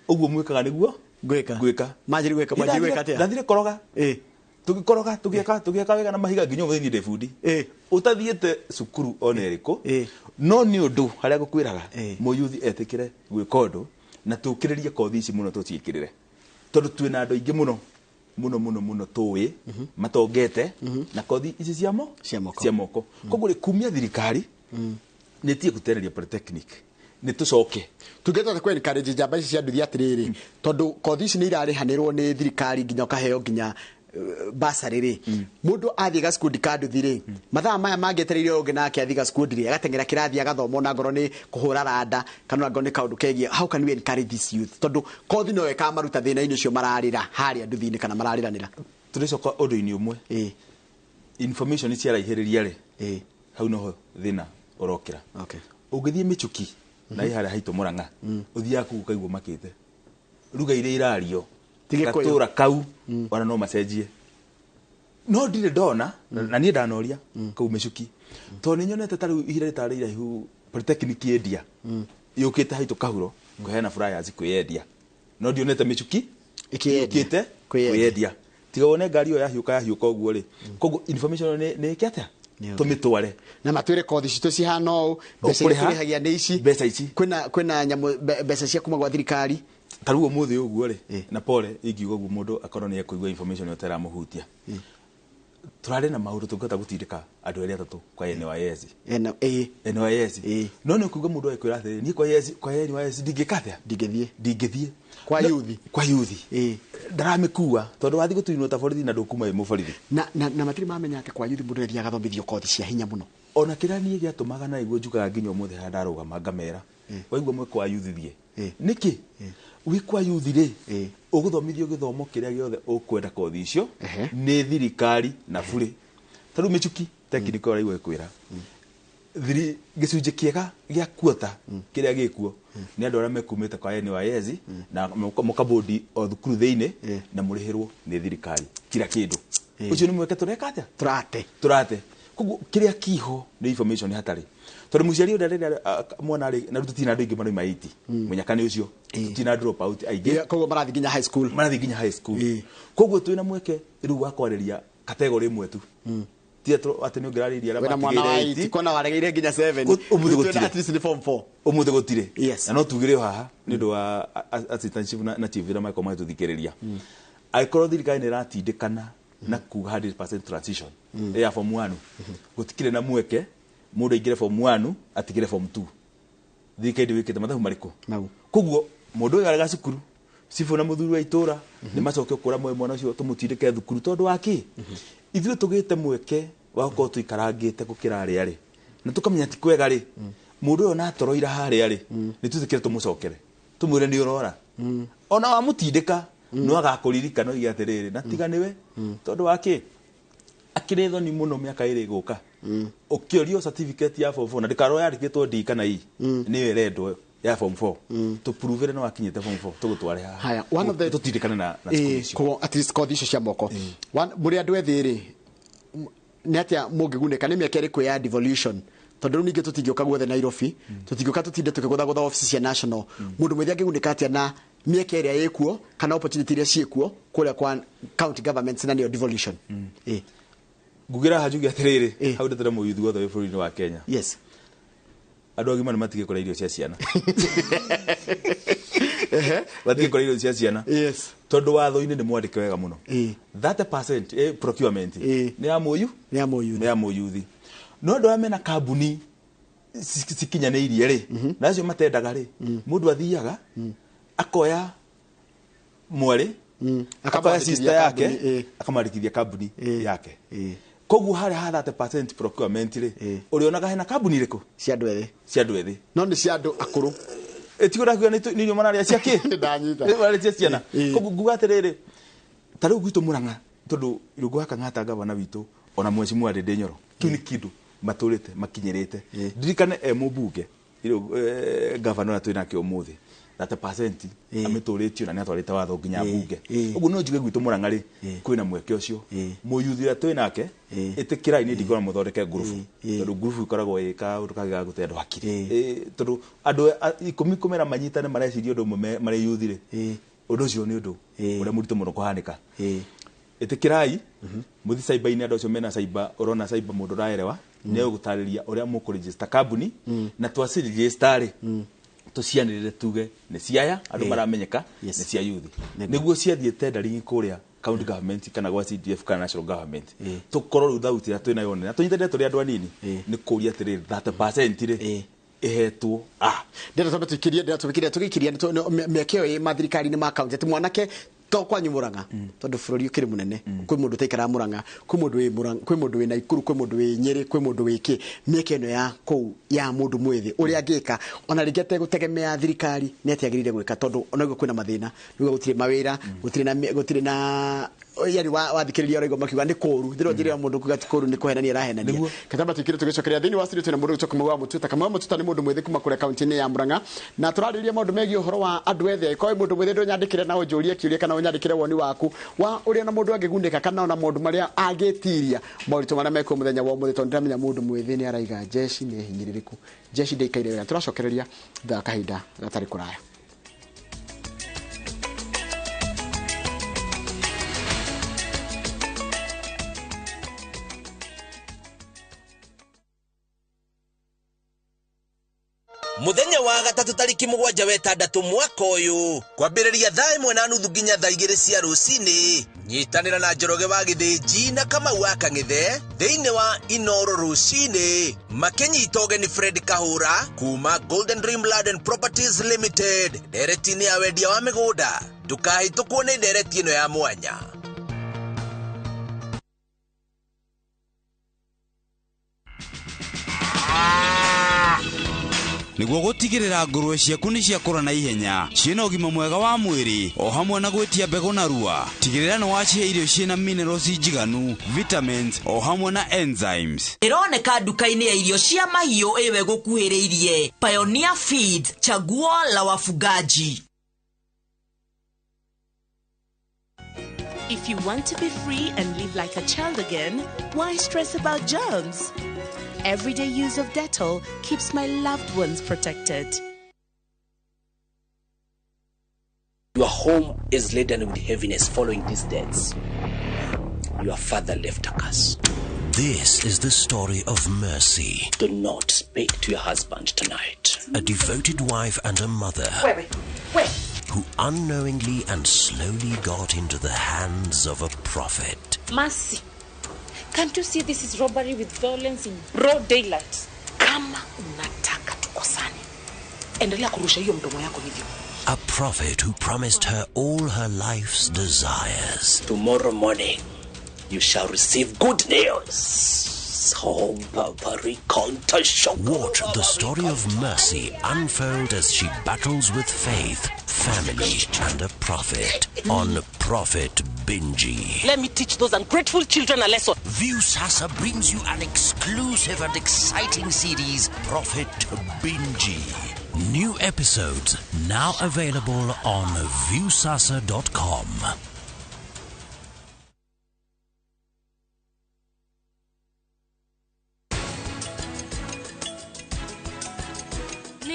Speaker 2: Ũguo mwĩkaga nĩguo
Speaker 1: Ngwĩka.
Speaker 2: Ngwĩka.
Speaker 1: Manjiri gwĩka, manjiri gwĩka atĩa?
Speaker 2: Ndathire koroga. Tũgĩkoroga, tũgĩaka, tũgĩaka wega na mahiga nginya ũmũthĩ niĩ ndĩ bundi. Ũtathiĩte cukuru ona ĩrĩkũ. No nĩ ũndũ harĩa ngũkwĩraga, mũyuthi etĩkĩre gwĩka ũndũ na tũkĩrĩrie kothi ici mũno tũciĩkĩrĩre. Tondũ twĩna andũ aingĩ mũno mũno mũno mũno tũĩ matongete na kothi ici cia mo
Speaker 1: Cia moko.
Speaker 2: Cia moko. Koguo rĩ, kumia thirikari nĩ ĩtige gũtereria polytechnic, nĩ tũcoke
Speaker 1: Tungĩhota kũ encourage njamba ici cia nduthi atĩrĩrĩ, tondũ kothi ici nĩ irarĩhanĩrwo nĩ thirikari nginya ũkaheo nginya basarĩ rĩ, mũndũ athiĩ gacukundi ka nduthi rĩ, mathaa maya mangĩetereire ũngĩ nake athiĩ gacukundi rĩ, agateng'era kĩrathi agathoma ona ngorwo nĩ kũhũra randa kana ona ngorwo nĩ kaũndũ kegiĩ. How can we encourage this youth, tondũ kothi no ĩkamaruta thĩna-inĩ ũcio mararĩra harĩa nduthi-inĩ kana mararĩranĩra?
Speaker 2: Tũrĩcoka ũndũ-inĩ ũmwe. Information ciaraihĩrĩria rĩ, hau noho thĩna ũrokĩra. Ũngĩthiĩ Mĩchuki na ĩ harĩa haitũ Mũrang'a, ũthiaga kũu ũkaigua makĩte ruga iria irario.
Speaker 1: Ti Gĩkũyũ.
Speaker 2: Gatũra kau ona no macenjie, no ndirĩ ndona na niĩ ndanoria kũu Mĩchuki, tondũ nĩ nyonete ta rĩu ihinda rĩtarĩ iraihu polytechnic yendia yũkĩte haitũ Kahuro kũheana flyers kwĩyendia, no ndionete Mĩchuki
Speaker 1: Ĩkĩyendia.
Speaker 2: yũkĩte
Speaker 1: Kwĩyendia.
Speaker 2: Kwĩyendia, tiga wone ngari ĩyo yahiũka yahiũka ũguo rĩ. Koguo information ĩyo nĩ ĩke atĩa?
Speaker 1: Nĩ
Speaker 2: Tũmĩtware.
Speaker 1: Na matwĩre kothi citũ cihana ũũ, mbeca iria
Speaker 2: Ũkũrĩha?
Speaker 1: tũrĩhagia nĩ ici.
Speaker 2: Mbeca ici.
Speaker 1: Kwĩna nyamũ mbeca cia kuma gwa thirikari.
Speaker 2: Ta rĩu ũmũthĩ ũguo rĩ, na pole ingiuga ũguo mũndũ akorwo nĩ ekũigua information ĩyo teramũhutia, tũrarĩ na maũndũ tũngĩhota gũtindĩka andũ erĩ atatũ kwa NYS.
Speaker 1: Ena
Speaker 2: NYS. No nĩ ũkuga mũndũ agĩkwĩra atĩrĩrĩ, niĩ kwa YS, kwa NYS ndingĩka atĩa?
Speaker 1: Ndingĩthiĩ.
Speaker 2: Ndingĩthiĩ.
Speaker 1: Kwa yuthi.
Speaker 2: Kwa yuthi. Ndaramĩkua tondũ wathiĩ gũtuinwo ta borithi na ndũkuma wĩ mũborithi.
Speaker 1: Na matirĩ mamenya atĩ kwa yuthi mũndũ nĩathiaga agathomithio kothi cia hinya mũno.
Speaker 2: Ona kĩrĩa niĩ gĩatũmaga na iguo njugaga nginya ũmũthĩ harĩa ndarũgama ngamera, waigua mwĩ kwa yuthi thiĩ. Nĩkĩ? Wĩ kwa yuthi rĩ, ũgũthomithio gĩthomo kĩrĩa gĩothe ũkwenda kothi icio nĩ thirikari na burĩ. Ta rĩu Mĩchuki technical ũraigua ĩkwĩra thiri gĩcunjĩ kĩega gĩa kuota kĩrĩa gĩkuo nĩ andũ arĩa mekumĩte kwa NYS na mũkabodi o thukuru thĩinĩ na mũrĩhĩrwo nĩ thirikari kila kĩndũ. Ũcio nĩ mweke tũreka atĩa?
Speaker 1: Tũrate.
Speaker 2: Tũrate. Koguo kĩrĩa kiho nĩ information hatarĩ, tondũ mũciari ũrĩa rĩrĩa mwana arĩ na rĩu tũtirĩ na andũ aingĩ marauma 80 mũnyaka nĩ ũcio, tũtirĩ na drop out aingĩ.
Speaker 1: Yeah, koguo marathiĩ nginya high school.
Speaker 2: Marathiĩ nginya high school. Koguo twĩna mweke rĩu wa kwarĩria category ĩmwe tu, ti atĩ nĩ ũngĩrarĩria arĩa
Speaker 1: Wĩna mwana wa
Speaker 2: matigĩire
Speaker 1: 8
Speaker 2: 80.
Speaker 1: kona waregeire nginya 7.
Speaker 2: Ũmũthĩ
Speaker 1: Rĩu twĩna
Speaker 2: gũtirĩ.
Speaker 1: at least nĩ form 4.
Speaker 2: Ũmũthĩ gũtirĩ. Na no tugire o haha nĩ ũndũ wa assistant chief na chief arĩa makorwo magĩtũthikĩrĩria, angĩkorwo thirikari nĩ ĩratindĩkana na kuga 100% transition ya form 1, gũtikĩrĩ na mweke mũndũ aingĩre form 1 atigĩre form 2. Thirikari ndĩwĩkĩte mathabu marĩkũ?
Speaker 1: Mau.
Speaker 2: Koguo mũndũ ũyũ arega cukuru, cibũ na mũthuri wa itũra nĩ macoke kũra moe mwana ũcio tũmũtindĩke thukuru, tondũ wa kĩ? Ithuĩ tũgĩte mweke wa gũkorwo tũikarangĩte gũkĩra arĩa rĩ, na tũkamenya ti kwega rĩ, mũndũ ũyũ ona atoroira harĩa rĩ, nĩ twĩtĩkĩre tũmũcokere tũmwĩre nĩ ũrora, ona wamũtindĩka no agakũririkana oige atĩrĩrĩ, na tiga nĩwe, tondũ wa kĩ? Akĩrĩ thoni mũno mĩaka ĩrĩ ĩgũka ũkĩũrio certificate ya form 4 na ndĩkarwo yandĩkĩtwo D kana E, nĩyo ĩrendwo ya form 4, tũpruvĩre no wakinyĩte form 4 tũgũtware haha.
Speaker 1: Haya, one of the
Speaker 2: Tũtindĩkane na cukuru icio.
Speaker 1: Koguo at least kothi icio cia moko. Mũrĩ andũ ethĩ rĩ, nĩ atĩa mũngĩgunĩka nĩ mĩaka ĩrĩkũ ya devolution, tondũ rĩu ningĩ tũtingĩũka guothe Nairobi, tũtingĩũka tũtinde tũkĩgũthagũtha ofici cia national. Mũndũ mwĩthĩ angĩgunĩka atĩa na mĩeke ĩrĩa ĩkuo kana opportunity iria ciĩkuo kũrĩa kwa county governments, na nĩyo devolution?
Speaker 2: Ngugĩra haha njuge atĩrĩrĩ, hau ndetera mũyuthi wothe wĩ bũrũri-inĩ wa Kenya, andũ agima nĩ matige kũrĩa irio cia ciana, matige kũrĩa irio cia ciana, tondũ watho-inĩ nĩ mwandĩke wega mũno, 30% procurement nĩ ya mũyu
Speaker 1: Nĩ ya mũyuthi.
Speaker 2: Nĩ ya mũyuthi. No andũ arĩa mena kambuni cikinyanĩirie rĩ, na acio matendaga rĩ, mũndũ athiaga akoya Mwarĩ akamwandĩkithia sister yake akamwandĩkithia kambuni yake. Koguo harĩa ha 30% procurement rĩ ũrĩonaga hena kambuni ĩrĩkũ
Speaker 1: cia andũ ethĩ,
Speaker 2: cia andũ ethĩ,
Speaker 1: no nĩ cia andũ akũrũ.
Speaker 2: Ĩtigo ndakiuga nĩ irio mararĩa cia kĩ,
Speaker 1: ndanyita
Speaker 2: mararĩa cia ciana. Koguo nguga atĩrĩrĩ, ta rĩu gwitũ Murang'a, tondũ Irũngũ wa Kang'ata gavana witũ ona mheshimiwa Ndindi Nyoro, kĩu nĩ kĩndũ matũrĩte makinyĩrĩte. Ndirikane e mũmbunge gavana ũrĩa twĩ nake ũmũthĩ 30% amitũrĩtio na nĩatwarĩte watho nginya mbunge. Ũguo no njuge gwitũ Murang'a rĩ kwĩna mweke ũcio mũyuthi ũrĩa twĩ nake ĩtĩkĩrai nĩ ndingĩona mũthondeke ngurubu, tondũ ngurubu ikoragwo ĩ kaũndũ kangĩ ga gũte andũ hakiri, tondũ andũ 10 kũmera manyitane mareciria ũndũ ũmwe marĩ yuthi rĩ, ũndũ ũcio nĩ ũndũ ũrĩa mũritũ mũno kũhanĩka. Ĩtĩkĩrai mũthi cyber-inĩ, andũ acio mena cyber, ũrona cyber mũndũ ũraerewa nĩ egũtarĩria ũrĩa mũkũregister kambuni, na twaciregister rĩ tucianĩrĩre tuge nĩ ciaya andũ maramenyeka nĩ cia yuthi, nĩguo ciathiĩ tendering kũrĩa county government kana gwa CDF kana national government, tũkorwo rĩu thauti ĩrĩa twĩnayo nene na tũnyitanĩre tũrĩ andũ anini nĩ kũria atĩrĩrĩ 30% rĩ ĩhetwo a
Speaker 1: ndĩrenda twambe tũikirie, ndĩrenda tũikirie tũgĩikiria mĩeke ĩyo ĩ mathirikari-inĩ ma kaunti atĩ mwanake to kwanyu Murang'a, tondũ bũrũri ũkĩrĩ mũnene, kwĩ mũndũ ũtaikaraga Murang'a, kwĩ mũndũ wĩ Murang'a, kwĩ mũndũ wĩ Naikuru, kwĩ mũndũ wĩ Nyĩrĩ, kwĩ mũndũ wĩ kĩ. Mĩeke ĩno ya kũu ya mũndũ mwĩthĩ ũrĩa angĩka ona rĩngĩ ategũtegemea thirikari nĩ atĩ agĩrĩire gwĩka, tondũ onaguo kwĩna mathĩna, nĩguo gũtirĩ mawĩra, gũtirĩ na yani wathikĩrĩria ũraigua makiuga nĩ kũũru, thĩrwo njĩra ya mũndũ kuga ti kũũru nĩ kũhenania arahenania. Katamba tuikire tũgĩcokeria thĩinĩ wa studio twĩna mũndũ ũgwĩtwo Kamau wa Mũtuta. Kamau wa Mũtuta nĩ mũndũ mwĩthĩ kuma kũrĩa kaunti-inĩ ya Murang'a, na tũrarĩrĩria maũndũ megiĩ ũhoro wa andũ ethĩ. Angĩkorwo wĩ mũndũ mwĩthĩ ndũnyandĩkĩre na ũnjũrie kĩũria kana ũnyandĩkĩre woni waku wa ũrĩa na mũndũ angĩgunĩka kana ona maũndũ marĩa angĩtiria moritũ marĩa mekuo mũthenya wa ũmũthĩ, tondũ ndĩramenya mũndũ mwĩthĩ nĩ araiga jeshi nĩ hinyĩrĩrĩku, jeshi ndĩikaire wega. Tũracokereria thaa kahinda gatarĩ kũraya.
Speaker 3: Muthenya wa gatatũ tariki 7 wa 6 mwaka ũyũ kwambĩrĩria thaa 1:30 nginya thaa 2 cia rũcinĩ, nyitanĩra na Njoroge wa Gĩthĩnji na Kamau wa Kang'ethe thĩinĩ wa Inoro rũcinĩ makĩnyita ũgeni Fred Kahũra kuma Golden Dream Land and Properties Limited ndereti-inĩ ya wendia wa mĩgũnda. Ndũkahĩtũkwo nĩ ndereti ĩno ya mwanya.
Speaker 4: Nĩguo gũtigĩrĩra ngũrwe ciaku nĩ ciakũra na ihenya, ciĩna ũgima mwega wa mwĩrĩ o hamwe na gwĩtia mbegũ narua, tigĩrĩra nĩ wacihe irio ciĩna minerals njiganu, vitamins o hamwe na enzymes.
Speaker 5: Ĩroneka nduka-inĩ ya irio cia mahiũ ĩwe gũkuhĩrĩirie. Pioneer Feeds, chaguo la wafugaji.
Speaker 6: If you want to be free and live like a child again, why stress about germs? Everyday use of Dettol keeps my loved ones protected.
Speaker 7: Your home is laden with heaviness following these deaths. Your father left a curse.
Speaker 8: This is the story of Mercy.
Speaker 7: Do not speak to your husband tonight.
Speaker 8: A devoted wife and a mother.
Speaker 6: Wait.
Speaker 8: Who unknowingly and slowly got into the hands of a prophet.
Speaker 9: Mercy, can't you see this is robbery with violence in broad daylight?
Speaker 10: Kama unataka tukosane, endelea kurusha hiyo mdomo yako hivyo.
Speaker 8: A prophet who promised her all her life's desires.
Speaker 7: Tomorrow morning, you shall receive good news.
Speaker 8: Watch the story of Mercy unfold as she battles with faith, family, and a prophet on Prophet Binji.
Speaker 10: Let me teach those ungrateful children a lesson.
Speaker 8: Viusasa brings you an exclusive and exciting series, Prophet Binji. New episodes now available on viusasa.com.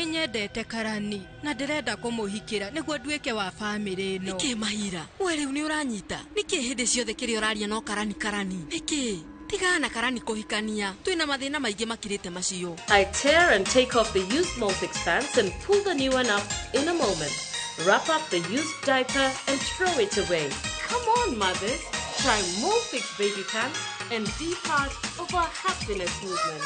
Speaker 11: Nyendete karani na ndirenda kumuhikira niguo nduike wa family ino.
Speaker 12: Niki mahira we riu ni uranyita niki hindi ciothe kiri uraria no karani karani niki tigana karani kuhikania twina mathina maingi makirite macio.
Speaker 9: I tear and take off the used Molfix pants and pull the new one up in a moment. Wrap up the used diaper and throw it away. Come on, mothers, try Molfix baby pants and be part of our happiness movement.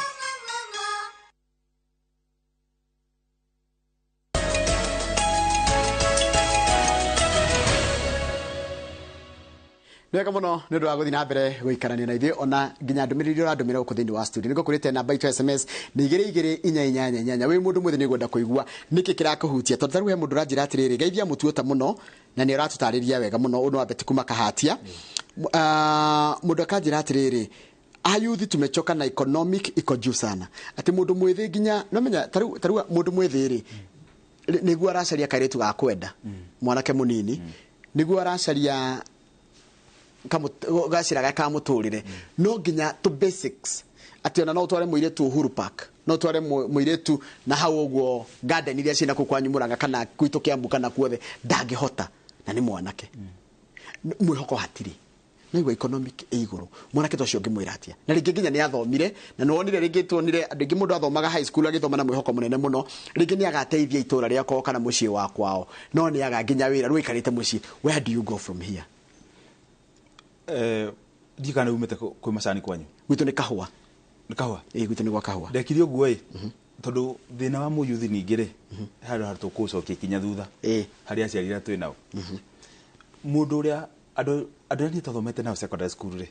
Speaker 1: Nĩ wega mũno nĩ ũndũ wa gũthiĩ na mbere gũikarania na ithuĩ, ona nginya ndũmĩrĩri iria ũrandũmĩra gũkũ thĩinĩ wa studio. Nĩ ngũkwĩrĩte namba itũ ya SMS nĩ 22488. Wĩ mũndũ mwĩthĩ, nĩ ngwenda kũigua nĩkĩ kĩrakũhutia, tondũ tarĩu he mũndũ ũranjĩra atĩrĩrĩ, geithia mũtuota mũno, na nĩ ũratũtarĩria wega mũno. Ũyũ nĩ wambeti kuma Kahatia. Mũndũ akanjĩra atĩrĩrĩ, ayuthi tumechoka na economic iko juu sana, atĩ mũndũ mwĩthĩ nginya no menya tarĩu mũndũ mwĩthĩ rĩ, nĩguo aracaria kairĩtu ga kwenda, mwanake mũnini nĩguo aracaria gacĩra ga kamũtũrĩre, no nginya to basics, atĩ ona no ũtware mũirĩtu Uhuru Park, no ũtware mũirĩtu na hau ũguo garden iria ciĩna kũu kwanyu Mũrang'a kana gwitũ Kĩambu kana kuothe, ndangĩhota na nĩ mwanake. Mwĩhoko hatirĩ, naigua economic ĩ igũrũ. Mwanake ta ũcio ũngĩmwĩra atĩa, na rĩngĩ nginya nĩ athomire na nĩwonire, rĩngĩ tuonire andũ aingĩ, mũndũ athomaga high school agĩthoma na mwĩhoko mũnene mũno, rĩngĩ nĩ agateithia itũra rĩa kwao kana mũciĩ wa kwao, no nĩ aga nginya wĩra, rĩu aikarĩte mũciĩ. Where do you go from here?
Speaker 2: Ndiũ kana umĩte kwĩ macani kwanyu.
Speaker 1: Gwitũ nĩ kahũa.
Speaker 2: Nĩ kahũa?
Speaker 1: Ĩ, gwitũ nĩ gwa kahũa.
Speaker 2: Ndekire ũguo ĩ, tondũ thĩna wa mũyuthi ningĩ rĩ, handũ ha tũkũcokia ikinya thutha harĩ aciari arĩa twĩ nao, mũndũ ũrĩa andũ arĩa niĩ twathomete nao secondary school rĩ,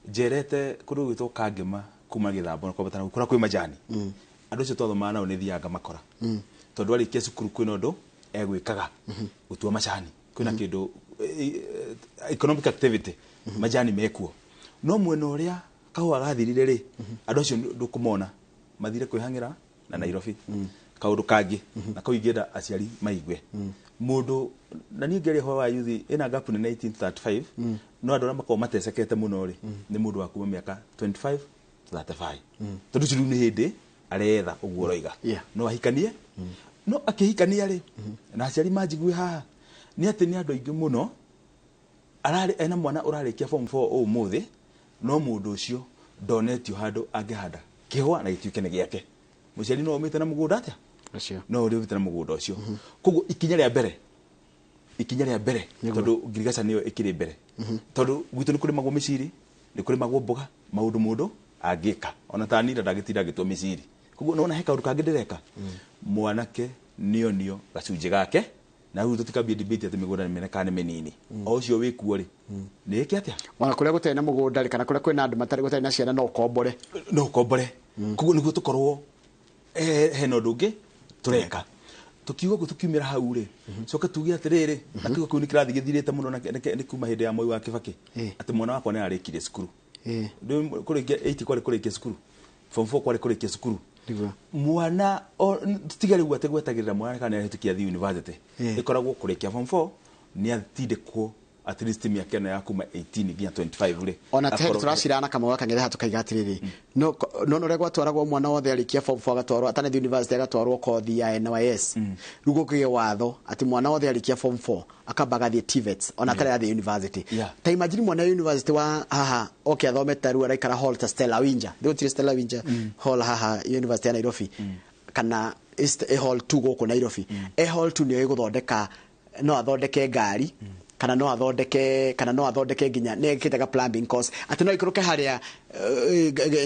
Speaker 2: njerete kũndũ gwĩtwo Kangema kuma Gĩthambo kwambata na kũrĩa kwĩ majani, andũ acio twathomaga nao nĩ thiaga ngamakora, tondũ arĩkia cukuru kwĩna ũndũ egwĩkaga, gũtua macani, kwĩna kĩndũ economic activity, majani mekuo. No mwena ũrĩa kahũa gathirire rĩ, andũ acio ndũkũmona, mathire kwĩhang'ĩra na Nairobi. Kaũndũ kangĩ na kau ingĩenda aciari maigue, mũndũ na niĩ ngĩaria ũhoro wa youth ĩna gap nene 18 to 35, no andũ arĩa makoragwo matecekete mũno rĩ, nĩ mũndũ wa kuma mĩaka 25 to 35, tondũ ũcio rĩu nĩ hĩndĩ aretha ũguo ũroiga no ahikanie. No akĩhikania rĩ, na aciari manjigue haha, nĩ atĩ nĩ andũ aingĩ mũno ararĩ ena mwana ũrarĩkia form 4 ũmũthĩ, no mũndũ ũcio ndonetio handũ angĩhanda kĩhũa na gĩtuĩke nĩ gĩake. Mũciari no ũmĩte na mũgũnda atĩa?
Speaker 1: Ũcio.
Speaker 2: No ũrĩa ũmĩte na mũgũnda ũcio. Koguo ikinya rĩa mbere, tondũ ngirigaca nĩyo ĩkĩrĩ mbere, tondũ gwitũ nĩ kũrĩmagwo mĩciri, nĩ kũrĩmagwo mboga, maũndũ mũndũ angĩka ona ta nira ndangĩtinda agĩtua mĩciri. Koguo nona he kaũndũ kangĩ ndĩreka, mwanake nĩonio gacunjĩ gake, na rĩu tũtikambie debate atĩ mĩgũnda nĩ mĩnene kana nĩ mĩnini. O ũcio wĩkuo rĩ, nĩ ĩke atĩa?
Speaker 1: Ona kũrĩa gũtarĩ na mũgũnda rĩ, kana kũrĩa kwĩna andũ matarĩ, gũtarĩ na ciana, no ũkombore.
Speaker 2: No ũkombore. Koguo nĩguo tũkorwo hena ũndũ ũngĩ tũreka. Tukiuga ũguo, tukiumĩra hau rĩ, coke tuge atĩrĩrĩ, na kiugo kĩu nĩ kĩrathiĩ gĩthirĩte mũno na nĩ kuma hĩndĩ ya Moi wa Kibaki, atĩ mwana wakwa nĩ ararĩkirie cukuru. Rĩu kũrĩkia 8 kwarĩ kũrĩkia cukuru, form 4 kwarĩ kũrĩkia cukuru. Mwana tiga rĩu atĩ gwetagĩrĩra mwana kana nĩarahĩtũkia athiĩ university, ĩkoragwo kũrĩkia form 4 nĩ atindĩkwo at least mĩaka ĩno ya kuma 18 nginya 25 rĩ.
Speaker 1: Ona te tũracirana kamwe gakang'ethe haha, tũkaiga atĩrĩrĩ, no ũrĩa gwatwaragwo mwana wothe arĩkia form 4 agatwarwo, atanathiĩ university agatwarwo kothi ya NYS. Rĩu gũkĩgĩa watho atĩ mwana wothe arĩkia form 4 akamba agathiĩ TVETs ona atarĩ athiĩ university. Ta imagine mwana wa university wa haha oke athome, ta rĩu araikara hall ta Stella Winja, gũtirĩ Stella Winja hall haha University ya Nairobi kana hall 2 gũkũ Nairobi, e hall 2 nĩyo ĩgũthondeka, no athondeke ngari kana no athondeke nginya nĩ ekĩte ga plumbing course, atĩ no aikũrũke harĩa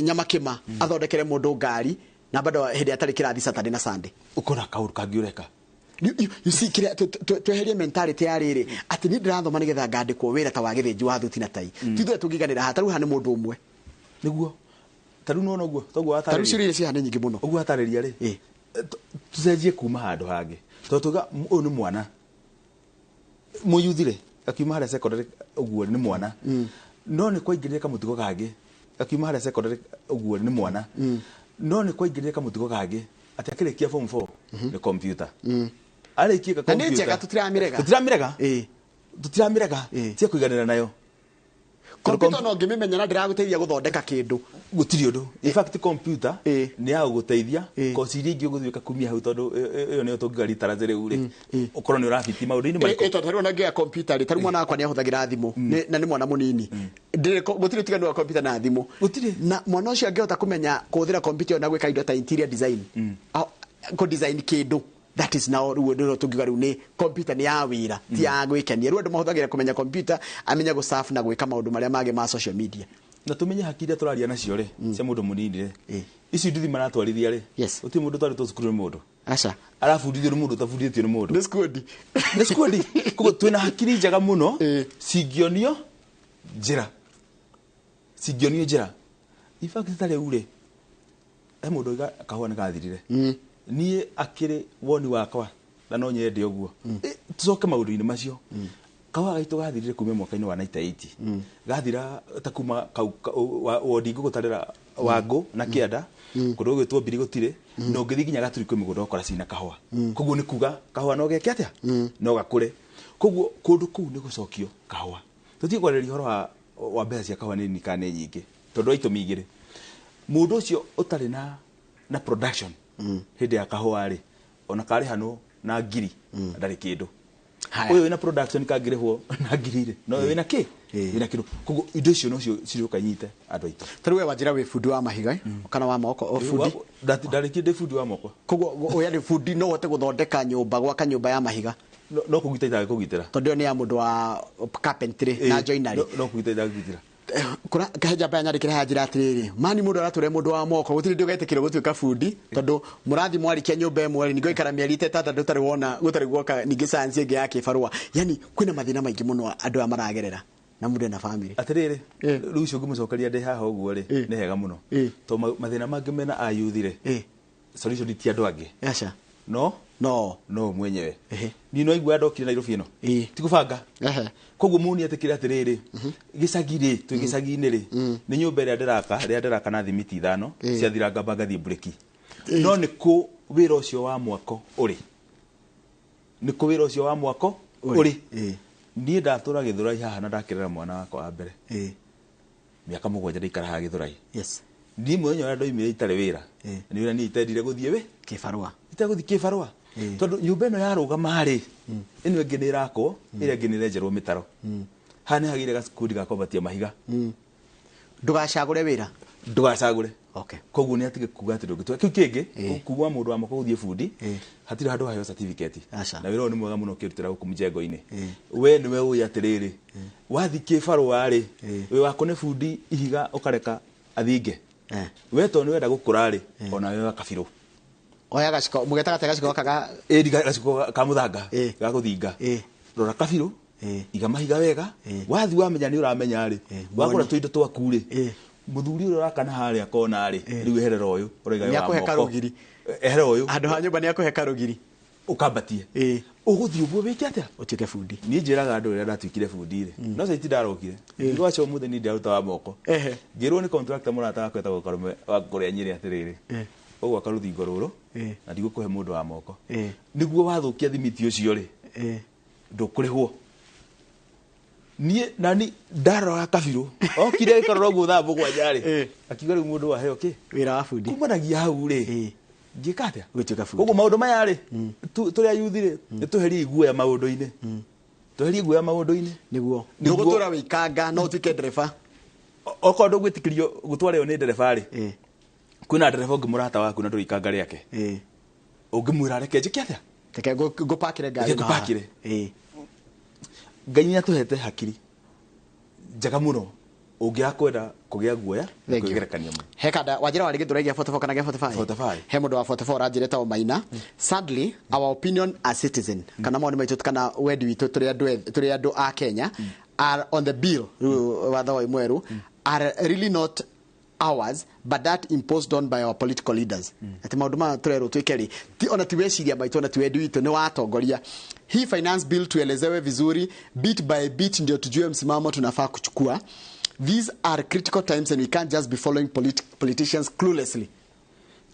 Speaker 1: Nyamakĩma athondekere mũndũ ngari na bado hĩndĩ atarĩ kĩrathi Saturday na Sunday.
Speaker 2: Ũkona kaũndũ kangĩ ũreka.
Speaker 1: You see, kĩrĩa tweherie mentality ya rĩrĩ atĩ niĩ ndĩrathoma nĩgetha ngandĩkwo wĩra ta wa gĩthĩnji wa thuti na tai. Ti ithuĩ tũngĩganĩra haha, tarĩu haha nĩ mũndũ ũmwe.
Speaker 2: Nĩguo tarĩu nona ũguo toguo.
Speaker 1: Tarĩu ciũria iria ciaha nĩ nyingĩ mũno.
Speaker 2: Ũguo watarĩria rĩ, tũcenjie kuma handũ hangĩ, tondũ tuga ũyũ nĩ mwana mũyuthi rĩ, akiuma harĩa secondary ũguo nĩ mwana, no nĩ kwaingĩrire kamũtugo kangĩ, akiuma harĩa secondary ũguo nĩ mwana, no nĩ kwaingĩrire kamũtugo kangĩ atĩ akĩrĩkia form 4 nĩ computer arĩkie
Speaker 1: Na nĩ njega, tũtiramĩrega.
Speaker 2: Tũtiramĩrega, tũtiramĩrega, tia kũiganĩra nayo.
Speaker 1: Computer no ngĩmĩmenya na ndĩragũteithia gũthondeka kĩndũ.
Speaker 2: Gũtirĩ ũndũ. In fact, computer nĩ ya gũgũteithia koci iria ingĩ ũgũthiĩ kumia hau, tondũ ĩyo nĩyo tũngiuga literacy rĩu rĩ, ũkorwo nĩ ũrabiti maũndũ-inĩ marĩkũ.
Speaker 1: Tondũ tarĩu ona ngĩoya computer rĩ, tarĩu mwana wakwa nĩ ahũthagĩra thimũ, na nĩ mwana mũnini. Gũtirĩ ũtiganu wa computer na thimũ.
Speaker 2: Gũtirĩ.
Speaker 1: Na mwana ũcio angĩhota kũmenya kũhũthĩra computer ĩyo na gwĩka indo ta interior design, kũ design kĩndũ, that is now rĩu ũndũ ũrĩa tũngiuga rĩu nĩ computer nĩ ya wĩra, ti ya gwĩkenia. Rĩu andũ mahũthagĩra kũmenya computer, amenye gũsurf na gwĩka maũndũ marĩa mangĩ ma social media.
Speaker 2: Na tũmenye haki iria tũraria nacio rĩ, cia mũndũ mũnini rĩ, ici nduthi maratwarithia rĩ, gũtirĩ mũndũ twarĩtwo cukuru nĩ mũndũ.
Speaker 1: Aca.
Speaker 2: Arabundithio nĩ mũndũ ũtabundithĩtio nĩ mũndũ.
Speaker 1: Nĩ squad.
Speaker 2: Nĩ squad. Koguo twĩna hakiri njega mũno cingĩonio Njĩra cingĩonio njĩra in fact ta rĩu rĩ he mũndũ oiga kahũa nĩ gathirire. Niĩ akĩrĩ woni wakwa na no nyende ũguo. Tũcoke maũndũ-inĩ macio. Kahũa gaitũ gathirire kuma mwaka-inĩ wa 1980 gathira ta kuma wondi ngũgũtarĩra Wangũ na Kĩanda kũndũ gũgwĩtwo Mbiri gũtirĩ na ũngĩthiĩ nginya Gaturi kwĩ mĩgũnda ũkora cina kahũa. Koguo nĩ kuga kahũa no geke atĩa no gakũre. Koguo kũndũ kũu nĩ gũcokio kahũa. Tũtige kwarĩrĩria ũhoro wa mbeca cia kahũa nĩ nini kana nĩ nyingĩ tondũ wa itũmi igĩrĩ. Mũndũ ũcio ũtarĩ na production hĩndĩ ya kahũa rĩ ona karĩhanwo na ngiri ndarĩ kĩndũ. Ũyũ wĩna production kangĩrĩhwo na ngiri rĩ no wĩna kĩ wĩna kĩndũ. Koguo indo icio nocio cirĩũka inyite andũ aitũ.
Speaker 1: Ta rĩu we wanjĩra wĩ bundi wa mahiga kana wa moko o bundi?
Speaker 2: Ndarĩkia ndĩ bundi wa moko.
Speaker 1: Koguo ũyũ nĩ bundi no ũhote gũthondeka nyũmba gwaka nyũmba ya mahiga?
Speaker 2: No kũgita itangĩkũgitĩra.
Speaker 1: Tondũ ĩyo nĩ ya mũndũ wa carpentry na joinery.
Speaker 2: No kũgita itangĩkũgitĩra.
Speaker 1: Kura kahe njamba ya nyandĩkĩre haha njĩra atĩrĩrĩ mani mũndũ aratũre mũndũ wa moko gũtirĩ ndĩ ũgetĩkĩrwo gũtuĩka bundi tondũ mũrathi mwarikia nyũmba ĩmwe rĩ ningĩ ũgaikara mĩeri ĩtandatũ ũtarĩ wona gũtarĩ guoka ningĩ science ĩngĩ ya kĩbarũa. Yani kwĩna mathĩna maingĩ mũno andũ aya maragerera na mũndũ ena family.
Speaker 2: Atĩrĩrĩ rĩu ũcio ngĩmũcokeria ndĩ haha ũguo rĩ nĩ hega mũno tondũ mathĩna mangĩ mena ayuthi rĩ solution ti andũ angĩ.
Speaker 1: Aca.
Speaker 2: No no mwenyewe. Niĩ no igua ndokire Nairobi ĩno ti kũbanga. Koguo mũni etĩkĩre atĩrĩrĩ gĩcagi rĩ twĩ gĩcagi-inĩ rĩ nĩ nyũmba ĩrĩa ndĩraka rĩrĩa ndĩraka na thimiti 5 ciathira ngamba ngathiĩ breki. No nĩ kũ wĩra ũcio wa mwako ũrĩ? Nĩ kũ wĩra ũcio wa mwako ũrĩ? Niĩ ndatũra Gĩthũrai haha na ndakĩrera mwana wakwa wa mbere. Mĩaka 7 ndaikara haha Gĩthũrai. Niĩ mũthenya ũrĩa ndoimire itarĩ wĩra nĩ ũrĩa niĩ itendire gũthiĩ wĩ
Speaker 1: kĩbarũa.
Speaker 2: Itegũthiĩ kĩbarũa tondũ nyũmba ĩno yarũgama rĩ ĩno ĩngĩ nĩ ĩrakwo ĩrĩa ĩngĩ nĩ ĩrenjerwo mĩtaro. Haha nĩ hagĩire gakundi ga kwambatia mahiga.
Speaker 1: Ndũgacagũre wĩra.
Speaker 2: Ndũgacagũre. Koguo nĩ atige kuga atĩ ndũngĩtua kĩu kĩngĩ kuma mũndũ wa moko gũthiĩ bundi hatirĩ handũ haheo certificate na wĩra ũyũ nĩ mwega mũno ũkĩrutĩra gũkũ mjengo-inĩ. We nĩwe ũĩ atĩrĩrĩ wathiĩ kĩbarũa rĩ wĩ wako nĩ bundi ihiga ũkareka athinge. We tondũ nĩ wenda gũkũra rĩ ona we kabirũ.
Speaker 1: Oya gaciko mũgetaga atĩa gaciko gaka ga
Speaker 2: gaciko ka mũthanga ga gũthinga. Rora kabirũ iga mahiga wega wathi wamenya nĩ ũramenya rĩ wagũra tũindo twaku rĩ mũthuri ũrĩa ũrakana harĩa kona rĩ rĩu eherera ũyũ ũraiga
Speaker 1: wa moko. Nĩakũhe karũgiri.
Speaker 2: Eherera ũyũ.
Speaker 1: Handũ ha nyũmba nĩakũhe karũgiri.
Speaker 2: Ũkambatie. Ũgũthiĩ ũguo wĩke atĩa?
Speaker 1: Ũtuĩke bundi.
Speaker 2: Niĩ njĩraga andũ rĩrĩa ndatuĩkire bundi rĩ no cai tindarokire. Ngwaca ũmũthĩ niĩ ndĩraruta wa moko. Ngĩrwo nĩ contractor mũrata wakwa etagwo Karume wa kũrĩa Nyĩrĩ atĩrĩrĩ ũgwaka rũthingo rũrũ na ndigũkũhe mũndũ wa moko. Nĩguo wathũkia thimiti ũcio rĩ ndũkũrĩhwo. Niĩ nani ndarora kabirũ okire agĩkarora ũguo thaa 7 rĩ akiuga rĩu mũndũ waheo kĩ
Speaker 1: wĩra wa bundi
Speaker 2: kumanagia hau rĩ ngĩka atĩa
Speaker 1: gũtuĩka bundi.
Speaker 2: Koguo maũndũ maya rĩ tũrĩ ayuthi rĩ nĩ tũherie iguoya maũndũ-inĩ. Tũherie iguoya maũndũ-inĩ
Speaker 1: nĩguo ndũgũtũra wĩikanga no ũtuĩke ndereba.
Speaker 2: Okorwo ndũgwĩtĩkĩrio gũtwara ĩyo nĩ ndereba rĩ kwĩna ndereba ũngĩ mũrata waku na ndũrĩ ikanga rĩake ũngĩmwĩra reke njĩke atĩa
Speaker 1: reke ngũpakĩre ngari
Speaker 2: ĩno haha. Ngai nĩ atũhete hakiri njega mũno ũngĩakwenda kũgĩa guoya kwĩgerekania mũno.
Speaker 1: He kanda wanjĩra warĩ Gĩthũrai gĩa 44 kana gĩa 45?
Speaker 2: 45.
Speaker 1: He mũndũ wa 44 ũranjĩra etagwo Maina. Sadly our opinion as citizen kana mawoni maitũ kana wendi witũ tũrĩ andũ a Kenya are on the bill rĩu watho ũyũ mwerũ are really not ours but that imposed on by our political leaders. Atĩ maũndũ maya tũrerwo twĩke rĩ ti ona ti weciria maitũ ona ti wendi witũ nĩ watongoria. Hii finance bill tuelezewe vizuri bit by bit ndio tujue msimamo tunafaa kuchukua. These are critical times and we can't just be following politicians cluelessly.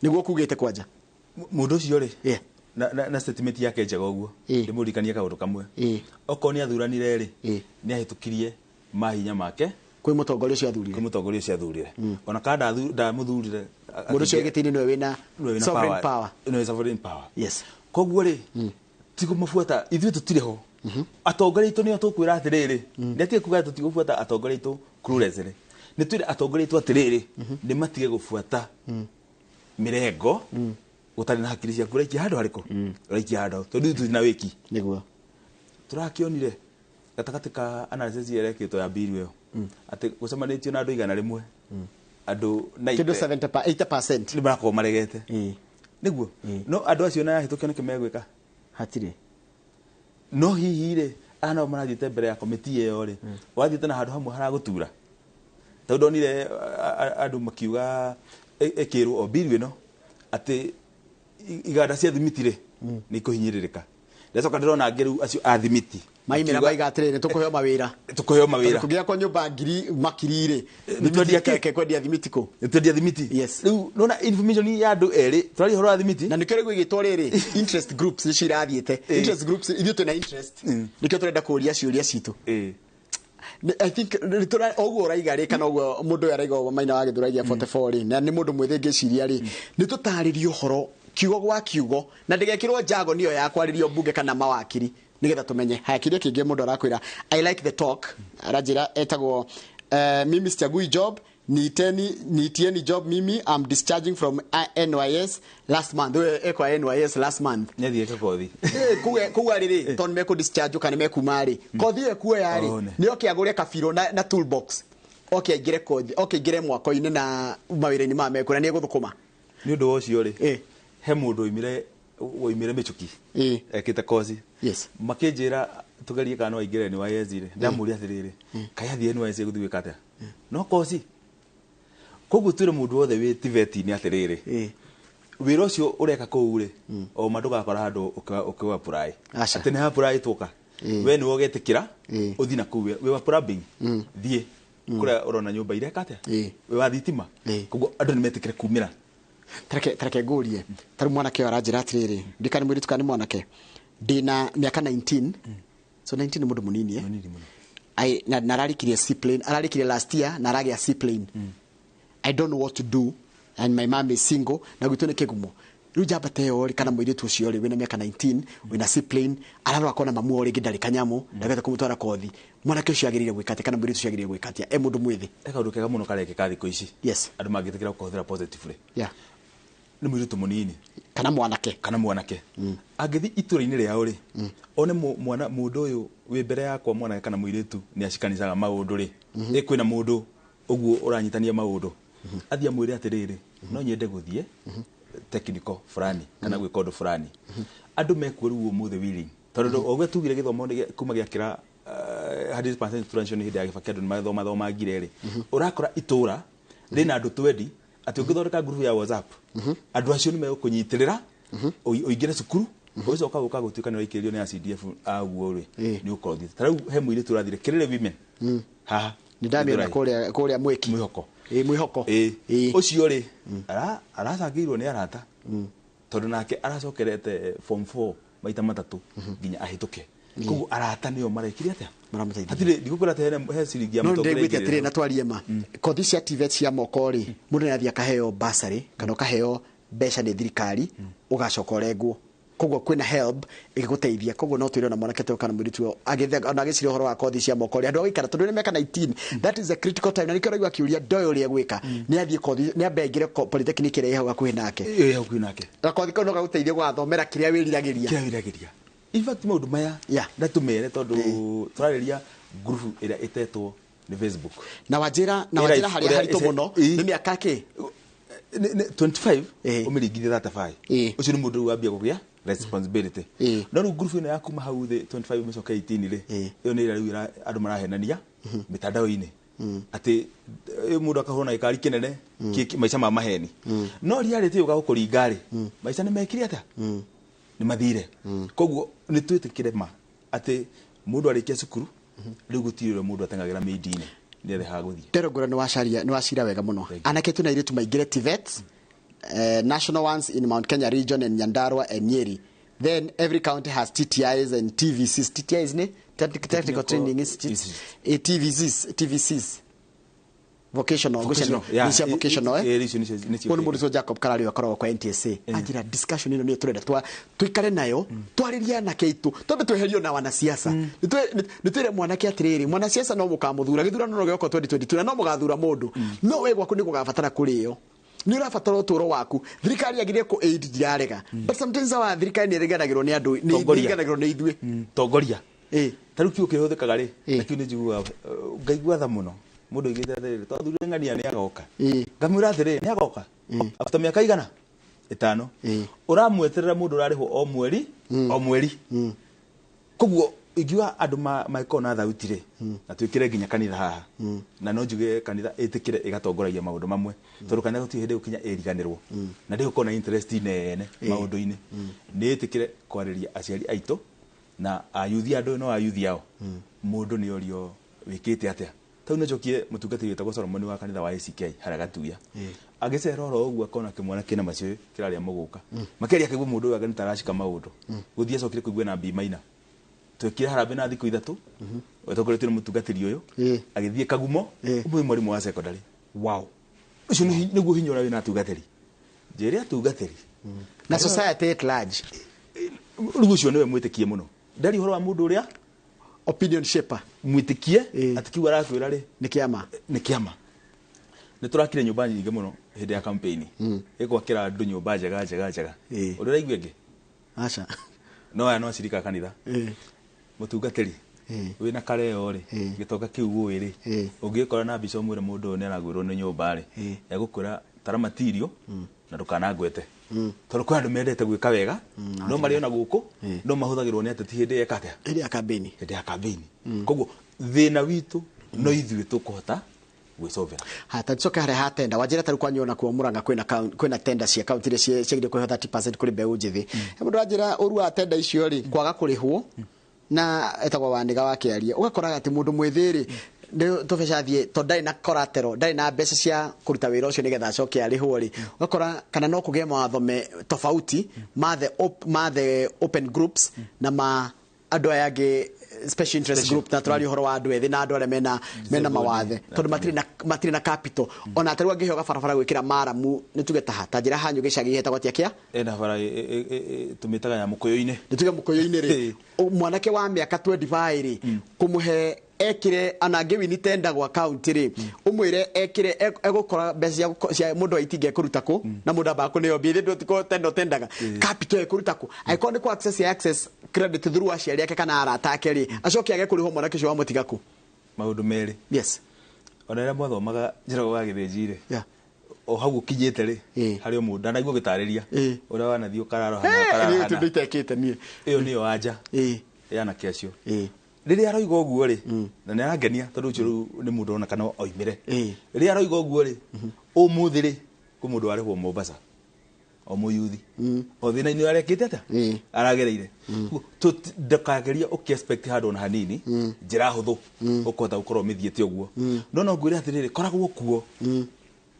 Speaker 1: Nĩguo kugĩte kwanja
Speaker 2: mũndũ ũcio rĩ na statement yake njega ũguo ndĩmũririkanie kaũndũ kamwe. Okorwo nĩ athuranire rĩ nĩ ahĩtũkirie mahinya make
Speaker 1: kwĩ mũtongoria ũcio athurire.
Speaker 2: Kwĩ mũtongoria ũcio athurire. Ona kana ndamũthurire
Speaker 1: mũndũ ũcio gĩtĩ-inĩ nĩwe wĩna sovereign power.
Speaker 2: Nĩwe sovereign power.
Speaker 1: Yes.
Speaker 2: Koguo rĩ ti kũmabuata ithuĩ tũtirĩ ho. Atongoria aitũ nĩo tũkwĩra atĩrĩrĩ nĩ atige kuga tũtigũbuata atongoria aitũ cluelessly. Nĩ twĩre atongoria aitũ atĩrĩrĩ nĩ matige gũbuata mĩrengo ũtarĩ na hakiri ciaku ũraikia handũ harĩkũ ũraikia handũ tondũ ithuĩ tũtirĩ na wĩki.
Speaker 1: Nĩguo
Speaker 2: tũrakĩonire gatagatĩ ka analysis ĩrĩa ĩrekĩtwo ya bill ĩyo atĩ gũcemanĩtio na andũ 100 andũ
Speaker 1: kĩndũ 80%
Speaker 2: nĩ marakorwo maregete. Nĩguo no andũ acio na yahĩtũkio nĩkĩ megwĩka
Speaker 1: hatirĩ.
Speaker 2: No hihi rĩ Aya nao marathiĩte mbere ya komiti ĩyo rĩ, wathiĩte na handũ hamwe haragũtura, tondũ ndonire andũ makiuga ĩkĩrwo o bill ĩno atĩ iganda cia thimiti rĩ nĩ ikũhinyĩrĩrĩka. Ndacoka ndĩrona angĩ rĩu acio a thimiti
Speaker 1: maimĩra
Speaker 2: makiuga,
Speaker 1: maiga atĩrĩrĩ, tũkũheo mawĩra,
Speaker 2: tũkũheo mawĩra.
Speaker 1: Kũgĩa kwa nyũmba ngiri makiri rĩ,
Speaker 2: Nĩ twendia kĩ?
Speaker 1: Ke kwendia thimiti kũ?
Speaker 2: Nĩ twendia thimiti.
Speaker 1: Yes.
Speaker 2: Rĩu nona information ya andũ erĩ tũraria ũhoro wa thimiti.
Speaker 1: Na nĩkĩo rĩu ĩgĩtwo rĩrĩ interest groups nĩcio irathiĩte. Interest groups, ithuĩ twĩna interest, nĩkĩo tũrenda kũria ciũria citũ. I think ũguo ũraiga rĩ, kana ũguo mũndũ ũyũ araiga ũguo Maina wa Gĩthũrai 44 rĩ, na nĩ mũndũ mwĩthĩ ngĩciria rĩ, nĩ tũtarĩrie ũhoro kiugo gwa kiugo na ndĩgekĩrwo njago nĩyo ya kwarĩrio mbunge kana mawakiri nĩgetha tũmenye. Haya, kĩrĩa kĩngĩ mũndũ arakwĩra, I like the talk, aranjĩra etagwo mimi sichagui job, niiteni, niitieni job, mimi I'm discharging from NYS last month. Ũyũ ekwa NYS last month.
Speaker 2: Nĩathiĩte kothi.
Speaker 1: Kũu arĩ rĩ, tondũ nĩ mekũ discharge kana nĩ mekuma rĩ, kothi ĩyo ekuoya rĩ,
Speaker 2: Oh, nĩ.
Speaker 1: nĩ oke agũre kabirũ na toolbox, oke aingĩre kothi, oke aingĩre mwako-inĩ na mawĩra-inĩ maya mekũ na nĩ egũthũkũma.
Speaker 2: Nĩ ũndũ wa ũcio rĩ, he mũndũ woimire mĩcuki ekĩte kothi. Makĩnjĩra tũgerie kana no aingĩre NYS rĩ. Ndamũria atĩrĩrĩ, kaĩ athiĩ NYS gũthiĩ gwĩka atĩa? No kothi. Koguo twĩre mũndũ wothe wĩ TVET-inĩ atĩrĩrĩ, wĩra ũcio ũreka kũu rĩ, o ma ndũgakora handũ ũkĩ apply.
Speaker 1: Aca.
Speaker 2: Atĩ nĩ apply twoka, we nĩwe ũgetĩkĩra ũthiĩ na kũu. Wĩ wa plumbing, thiĩ kũrĩa ũrona nyũmba ireka atĩa, wĩ wa thitima. Koguo andũ nĩ metĩkĩre kumĩra.
Speaker 1: Tareke ngũrie, tarĩu mwanake ũyũ aranjĩra atĩrĩrĩ, ndikana mũirĩtu kana nĩ mwanake, ndĩna mĩaka 19, so 19 nĩ mũndũ mũnini, eh? Na ararĩkirie C plane, ararĩkirie last year na aragĩa C plane. I don't know what to do and my mom is single na gwitũ nĩ kĩgumo. Rĩu njamba ta ĩyo rĩ, kana mũirĩtu ũcio rĩ, wĩna mĩaka 19, wĩna C plane, ararora akona mamu wao rĩngĩ ndarĩ kanyamũ, ndagete kũmũtwara kothi, mwanake ũcio agĩrĩire gwĩka atĩa kana mũirĩtu ũcio agĩrĩire gwĩka atĩa e mũndũ mwĩthĩ?
Speaker 2: He kaũndũ kega mũno karekĩka thikũ ici. Andũ mangĩtĩkĩra gũkahũthĩra positively. Nĩ mũirĩtu mũnini
Speaker 1: kana mwanake,
Speaker 2: kana mwanake angĩthiĩ itũra-inĩ rĩao rĩ, one mwana mũndũ ũyũ wĩ mbere yakwa, mwanake kana mũirĩtu, nĩ acikanicaga maũndũ rĩ, ĩ kwĩna mũndũ ũguo ũranyitania maũndũ, athiĩ amwĩre atĩrĩrĩ, no nyende gũthiĩ technical fulani kana gwĩka ũndũ fulani. Andũ mekuo rĩu ũmũthĩ willing, tondũ o ũguo tugire gĩthomo nĩ kuma gĩakĩra 100% transition hĩndĩ ya Kibaki, andũ nĩ mathomathomangire rĩ, ũrakora itũra rĩna andũ twendi atĩ ũngĩthondeka group ya WhatsApp, andũ acio nĩ megũkũnyitĩrĩra ũingĩre cukuru, ũgĩcoka gũka gũtuĩka nĩ waikĩrĩrio nĩ a CDF aguo rĩ, nĩ ũkorwo ũthiĩte. Ta rĩu he mũirĩtu ũrathire Kĩrĩrĩ women haha.
Speaker 1: Nĩ ndamĩona.
Speaker 2: Gĩthũrai.
Speaker 1: Kũrĩa mwĩki
Speaker 2: Mwĩhoko.
Speaker 1: Ĩ, mwĩhoko.
Speaker 2: Ĩ, ũcio rĩ, aracangĩirwo nĩ arata, tondũ nake aracokerete form 4 maita matatũ nginya ahĩtũke. Koguo arata nĩo marekire atĩa?
Speaker 1: Maramũteithia.
Speaker 2: Hatirĩ ndigũkwĩra atĩ he ciringi ya
Speaker 1: No
Speaker 2: mũtongoria
Speaker 1: ndĩguĩte
Speaker 2: aingĩrĩra.
Speaker 1: atĩrĩ, na twarie ma, kothi cia TVET cia moko rĩ, mũndũ nĩ athiĩ akaheo bursary kana ũkaheo mbeca nĩ thirikari, ũgacoka ũrengwo. Koguo kwĩna help ĩgĩgũteithia. Koguo no twĩre ona mwanake ta ũyũ kana mũirĩtu ũyũ ona agĩciria ũhoro wa kothi cia moko rĩ, andũ a gũikara, tondũ nĩ mĩaka 19, that is a critical time, na nĩkĩo ũraigua akĩũria ndoĩ ũrĩa egwĩka. Nĩ athiĩ kothi, nĩ ambe aingĩre polytechnic ĩrĩa ĩ hau hakuhĩ nake.
Speaker 2: Ĩ hakuhĩ nake.
Speaker 1: Na kothi kau no gagũteithie gũgathomera kĩrĩa wĩriragĩria.
Speaker 2: Kĩrĩa wĩriragĩria. In fact, maũndũ maya na tũmere, tondũ tũrarĩria group ĩrĩa ĩtetwo nĩ Facebook.
Speaker 1: Na wanjĩra harĩa
Speaker 2: Ĩrĩa
Speaker 1: haritũ mũno nĩ mĩaka kĩ?
Speaker 2: 25 ũmĩringithie 35, ũcio nĩ mũndũ rĩu wambia kũgĩa responsibility. No rĩu group ĩno ya kuma hau thĩ 25 mĩcoke 18 rĩ, ĩyo nĩ ĩrĩa rĩu andũ marahenania mĩtandao-inĩ atĩ mũndũ akahũrwo na gĩkari kĩnene maica ma maheni. No reality yũka gũkũringa rĩ, maica nĩ mekire atĩa? Nĩ mathire. Koguo nĩ twĩtĩkĩre ma atĩ mũndũ arĩkia cukuru rĩu gũtirĩ ũrĩa mũndũ ateng'agĩra mĩindi-inĩ nĩ ethe ha gũthiĩ.
Speaker 1: Ndero nĩ wacaria, nĩ wacira wega mũno. Anake tu na airĩtu maingĩre TVET, national ones in Mount Kenya region and Nyandarua and Nyeri. Then every county has TTIs and TVCs. TTIs ni Technical Training Institutes. TVCs, TVCs, vocational.
Speaker 2: Vocational, yeah.
Speaker 1: Nĩ cia vocational, eh?
Speaker 2: Icio nĩcio.
Speaker 1: Ũyũ nĩ mũndũ Jacob Karario akoragwo kwa NTSA. Anjĩra discussion ĩno nĩyo tũrenda tũikare nayo, twarĩrie anake aitũ, twambe tweherio na wanasiasa. Nĩ twĩre mwanake atĩrĩrĩ, mwanasiasa no mũkamũthura, gĩthurano no gĩgoka 2022 na no mũgathura mũndũ, no we gwaku nĩ gũgabatara kũrĩo, nĩ ũrabatara ũtũũro waku. Thirikari yagĩrĩire kũ aid, ndirarega, but sometimes our thirikari nĩ ĩriganagĩrwo nĩ andũ, nĩ
Speaker 2: Tongoria.
Speaker 1: ĩriganagĩrwo nĩ ithuĩ.
Speaker 2: Tongoria. Ta rĩu kiugo kĩrĩa hũthĩkaga rĩ, na kĩu nĩ njiguaga ngaigua tha mũno. Mũndũ oigĩte atĩrĩrĩ, twathurire ng'ania nĩ agoka. Ngamwĩra atĩrĩrĩ, nĩ agoka after mĩaka igana ĩtano, ũramweterera mũndũ ũrarĩhwo o mweri o mweri. Koguo Ingiuga andũ mangĩkorwo na thauti rĩ, na twĩkĩre nginya kanitha haha, na no njuge kanitha ĩtĩkĩre ĩgatongoragia maũndũ mamwe, tondũ kanitha gũtirĩ hĩndĩ gũkinya ĩriganĩrwo na ndĩgũkorwo na interest nene maũndũ-inĩ. Nĩ ĩtĩkĩre kwarĩria aciari aitũ na ayuthi, andũ no ayuthi ao. Mũndũ nĩ orio wĩkĩte atĩa. Tau nĩ njokie mũtungatĩri wĩtagwo Solomon wa kanitha wa ACK harĩa Gatuya, agĩcera oro ũguo akona kĩmwana kĩna macio kĩrarĩa mũgũka makĩria, akĩigua mũndũ ũyũ anga nĩ ta aracika maũndũ. Gũthiĩ acokire kũigua na bimaina twekire harambĩ na thikũ 3 wetongoretio nĩ mũtungatĩri ũyũ, agĩthiĩ Kagumo, ũmwe mwarimũ wa secondary.
Speaker 1: Wow.
Speaker 2: Ũcio nĩguo hinya ũrĩa wĩna atungatĩri. Njĩre atungatĩri
Speaker 1: na society at large.
Speaker 2: Rĩu ũcio nĩwe mwĩtĩkie mũno, ndari ũhoro wa mũndũ ũrĩa
Speaker 1: opinion shaper.
Speaker 2: Mwĩtĩkie atĩ kiu arakwĩra rĩ
Speaker 1: nĩ kĩama.
Speaker 2: Nĩ kĩama. Nĩ tũrakire nyũmba nyingĩ mũno hĩndĩ ya campaign, ĩgwakĩra andũ nyũmba njega njega njega. Ũrĩa ũraigua ĩngĩ?
Speaker 1: Aca.
Speaker 2: No aya no acirika a kanitha. Mũtungatĩri wĩna kareo rĩ, gĩtonga kĩu ũĩ rĩ, ũngĩkora na mbica ũmwĩre mũndũ ũyũ nĩ aragwĩrwo nĩ nyũmba rĩ, egũkwĩra tara matirio na ndũkanangwete, tondũ kwĩ andũ mendete gwĩka wega no marĩ ona gũkũ no mahũthagĩrwo nĩ ateti hĩndĩ eka atĩa?
Speaker 1: Hĩndĩ ya campaign.
Speaker 2: Hĩndĩ ya campaign. Koguo thĩna witũ no ithuĩ tũkũhota gwĩcovera.
Speaker 1: Hata tucoke harĩa ha tenda wanjĩra, tarĩu kwanyu ona kuo Murang'a kwĩna tenda cia kaunti iria ciagĩrĩire kũrĩhwo 30% kũrĩ mbeũ njĩthĩ. He mũndũ wanjĩra ũru wa tenda icio rĩ, kwaga kũrĩhwo na etagwo Wanĩga wa Kĩaria, ũgakoraga atĩ mũndũ mwĩthĩ rĩ, nĩ tũbeca athiĩ tondũ ndarĩ na collateral, ndarĩ na mbeca cia kũruta wĩra ũcio nĩgetha acoke arĩhwo rĩ, ũgakora kana no kũgĩe mawatho me tofauti ma the open groups na ma andũ aya angĩ special interest group, na tũraria ũhoro wa andũ ethĩ na andũ arĩa mena mawathe, tondũ matirĩ na capital. Ona tarĩu angĩheo gabarabara gwĩkĩra maramu, nĩ tuge ta njĩra hanyu gĩcagi hetagwo atĩa kĩa
Speaker 2: Ena bara tũmĩtaga ya mũkũyũ-inĩ.
Speaker 1: Nĩ tuge mũkũyũ-inĩ rĩ, mwanake wa mĩaka 25 rĩ, kũmũhe ekire ona angĩwini tenda gwa kaunti rĩ, ũmwĩre ekire egũkora mbeca cia mũndũ wa itinga ekũruta kũ, na mũndũ ambaga kũneo mbia, ithe ndũtikũ tenda ũtendaga capital ekũruta kũ, angĩkorwo nĩ kũ access ya access credit through aciari ake kana arata ake rĩ, acoke age kũrĩhwo, mwanake ũcio wamũtiga kũ?
Speaker 2: Maũndũ merĩ. Ona rĩrĩa mwathomaga njĩra wa gĩthĩnji rĩ, o hau ũkinyĩte rĩ, harĩ o mũndũ ndanaigua ũgĩtarĩria ũrĩa wanathiĩ ũkarara hana, ũkarara
Speaker 1: Niĩ
Speaker 2: hana.
Speaker 1: tũndũ itekĩte niĩ.
Speaker 2: Ĩyo nĩyo anja ya anake acio rĩrĩa aroiga ũguo rĩ, na nĩ arangenia tondũ ũcio rĩu nĩ mũndũ ũrona kana oimĩre. Rĩrĩa aroiga ũguo rĩ, ũmũthĩ rĩ, kwĩ mũndũ warĩhwo Mombasa o mũyuthi o thĩna-inĩ ũrĩa arekĩte atĩa aragereire. Ndũkagerie ũkĩ expect handũ ona hanini njĩra hũthũ ũkũhota gũkorwo ũmĩthiĩte ũguo, no ngwĩre atĩrĩrĩ, koragwo kuo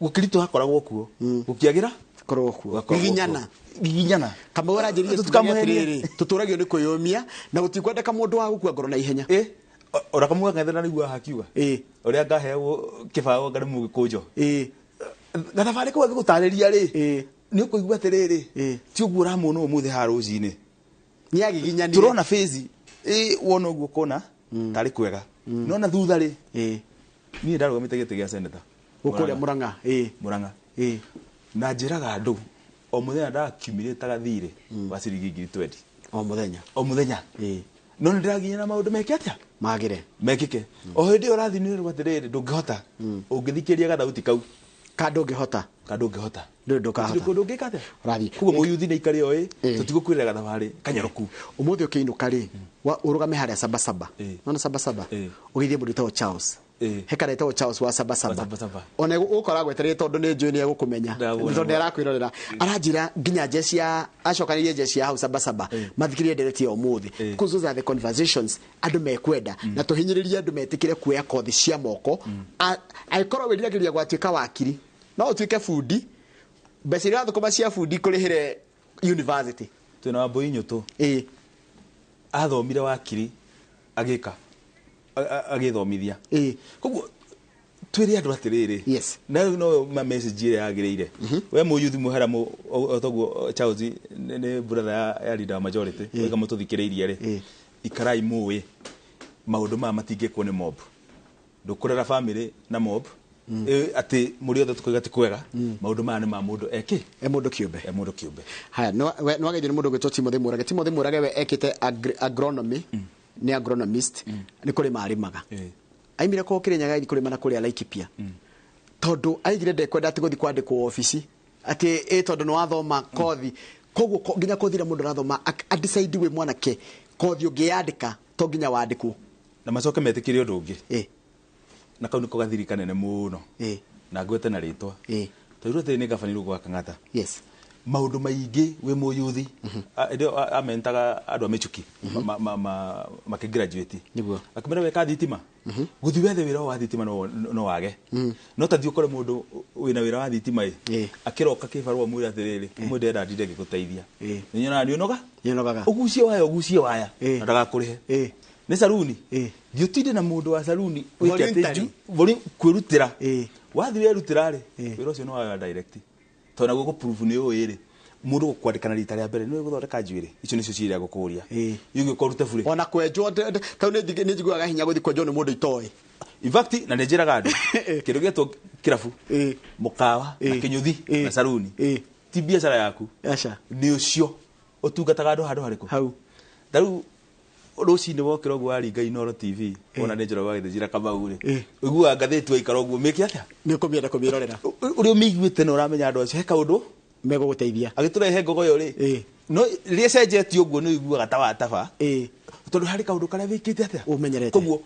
Speaker 2: gũkĩritũha, koragwo kuo gũkĩagĩra,
Speaker 1: koragwo kuo.
Speaker 2: Gakoragwo kuo.
Speaker 1: Giginyana.
Speaker 2: Giginyana.
Speaker 1: Kamau aranjĩrire
Speaker 2: Tũtikamũherie.
Speaker 1: atĩrĩrĩ, tũtũragio nĩ kwĩyũmia na gũtikwendeka mũndũ wa gũkua ngoro na ihenya.
Speaker 2: Ona kamuga ng'ethera nĩguo hakiuga ũrĩa ngaheagwo kĩbaũ anga nĩ mũgĩkũnjo gathabarĩ kau agĩgũtarĩria rĩ, nĩ ũkũigua atĩrĩrĩ, ti ũguo ũramuona ũmũthĩ haha rũcinĩ.
Speaker 1: Nĩ agiginyanire.
Speaker 2: Tũrona phase wona ũguo ũkona tarĩ kwega, no na thutha rĩ, niĩ ndarũgamĩte gĩtĩ gĩa senator
Speaker 1: Gũkũrĩa Murang'a.
Speaker 2: Murang'a, na njĩraga andũ o mũthenya ndakiumĩrĩte gathirĩ wa ciringi 20,000.
Speaker 1: O mũthenya.
Speaker 2: O mũthenya. No nĩ ndĩraginya na maũndũ meke atĩa?
Speaker 1: Magĩre.
Speaker 2: Mekĩke. O hĩndĩ ĩyo ũrathiĩ nĩ ũrerwo atĩrĩrĩ, ndũngĩhota. Ũngĩthikĩrĩria gathauti kau.
Speaker 1: Ka ndũngĩhota.
Speaker 2: Ka ndũngĩhota.
Speaker 1: Ndũrĩ ndũkahota.
Speaker 2: Gũtirĩ kũndũ ũngĩka atĩa?
Speaker 1: Ũrathiĩ.
Speaker 2: Koguo mũyuthi nĩ aikare oĩ, tũtigũkwĩrĩra gathabarĩ kanyoroku.
Speaker 1: Ũmũthĩ ũkĩinũka rĩ, ũrũgame harĩa Sabasaba. Nona Sabasaba? Ũgeithie mũndũ wĩtagwo Charles. He kana wĩtagwo Charles wa Sabasaba.
Speaker 2: Sabasaba.
Speaker 1: Ona ũgũkora agwetereire tondũ nĩ njũĩ nĩ egũkũmenya.
Speaker 2: Ndagũona.
Speaker 1: Tondũ nĩ arakwĩrorera. Aranjĩra nginya njeci ya acokanĩrie njeci ya hau Sabasaba. Mathikĩrĩrie ndereti ya ũmũthĩ. Because those are the conversations andũ mekwenda na tũhinyĩrĩrie andũ metĩkĩre kuoya kothi cia moko. Angĩkorwo wĩriragĩria gwatuĩka wakiri, no ũtuĩke bundi, mbeca iria ũrathũkũma cia bundi kũrĩhĩre university.
Speaker 2: Twĩna Wambũi Nyũtũ. Athomire wakiri agĩka agĩthomithia. Koguo twĩre andũ atĩrĩrĩ, na rĩu no ma message ĩrĩa yagĩrĩire. We mũyuthi mũhera toguo Charles nĩ brother ya leader wa majority, wega mũtũthikĩrĩirie rĩ, ikarai mũĩ maũndũ maya matingĩkwo nĩ mob. Ndũkũrera family na mob, atĩ mũrĩ othe tũkoiga ti kwega, maũndũ maya nĩ ma mũndũ eke.
Speaker 1: E mũndũ kĩũmbe.
Speaker 2: E mũndũ kĩũmbe.
Speaker 1: Haya, nĩ wageithio nĩ mũndũ ũgwĩtwo Timothy Mũrage. Timothy Mũrage we ekĩte agronomy, nĩ agronomist, nĩ kũrĩma arĩmaga. Aimire kũu Kĩrĩnyaga agĩthiĩ kũrĩma na kũrĩa Laikipia. Tondũ aigire ndekwenda atĩ gũthiĩ kwandĩkwo obici, atĩ tondũ nĩ wathoma kothi. Koguo nginya kothi ĩrĩa mũndũ arathoma, a decide wĩ mwanake, kothi ũngĩyandĩka To nginya wandĩkwo.
Speaker 2: Na macoke metĩkĩre ũndũ ũngĩ. Na kau nĩko gathiri kanene mũno. Na ngwete na rĩtwa. Twairwo atĩ nĩ ngabani Rũngũ wa Kang'ata.
Speaker 1: Yes.
Speaker 2: Maũndũ maingĩ wĩ mũyuthi amentaga andũ a mĩchuki makĩgraduate.
Speaker 1: Nĩguo.
Speaker 2: Akĩmera weka thitima. Gũthiĩ wethe wĩra wa thitima no wage. No ta thiĩ ũkore mũndũ wĩna wĩra wa thitima ĩ akĩroka kĩbarũa mwĩre atĩrĩrĩ ũmwe ndĩrenda ndinde ngĩgũteithia. Nĩnyonaga nĩũnoga?
Speaker 1: Nĩũnogaga.
Speaker 2: Ũgucie waya ũgucie waya na ndagakũrĩhe. Nĩ saruni. Thiĩ ũtinde na mũndũ wa saruni wĩke atĩ kwĩrutĩra. Wathiĩ werutĩra rĩ wĩra ũcio nĩ wayoya direct. Tondũ naguo gũ-prove nĩ ũĩ rĩ mũndũ gũkwandĩkana rita rĩa mbere nĩwe gũthondeka njuĩrĩ icio nĩcio ciria gũkũria ũgĩũka ũrute bure
Speaker 1: ona kwenjwo tau nĩ njiguaga hinya gũthiĩ kwenjwo nĩ mũndũ itoĩ.
Speaker 2: In fact na nĩ njĩraga andũ kĩndũ gĩetwo kĩrabu mũkawa na kĩnyũthi na saruni ti biacara yaku.
Speaker 1: Aca.
Speaker 2: Nĩ ũcio ũtungataga andũ handũ harĩkũ
Speaker 1: hau.
Speaker 2: Ta rĩu rũcinĩ wokĩra ũguo waringa Inooro TV wona nĩ Njoroge wa Gĩthĩnji na Kamau rĩ ũiguaga ngathĩti waikara ũguo mĩke atĩa
Speaker 1: nĩ ũkũmĩenda kũmĩrorera
Speaker 2: ũrĩa ũmĩiguĩte na ũramenya andũ acio he kaũndũ
Speaker 1: megũgũteithia
Speaker 2: agĩtũrehe ngogoyo rĩ no rĩrĩa ĩcenjetio ũguo nĩ ũiguaga ta wataba tondũ harĩ kaũndũ karĩa wĩkĩte atĩa
Speaker 1: ũmenyerete.
Speaker 2: Koguo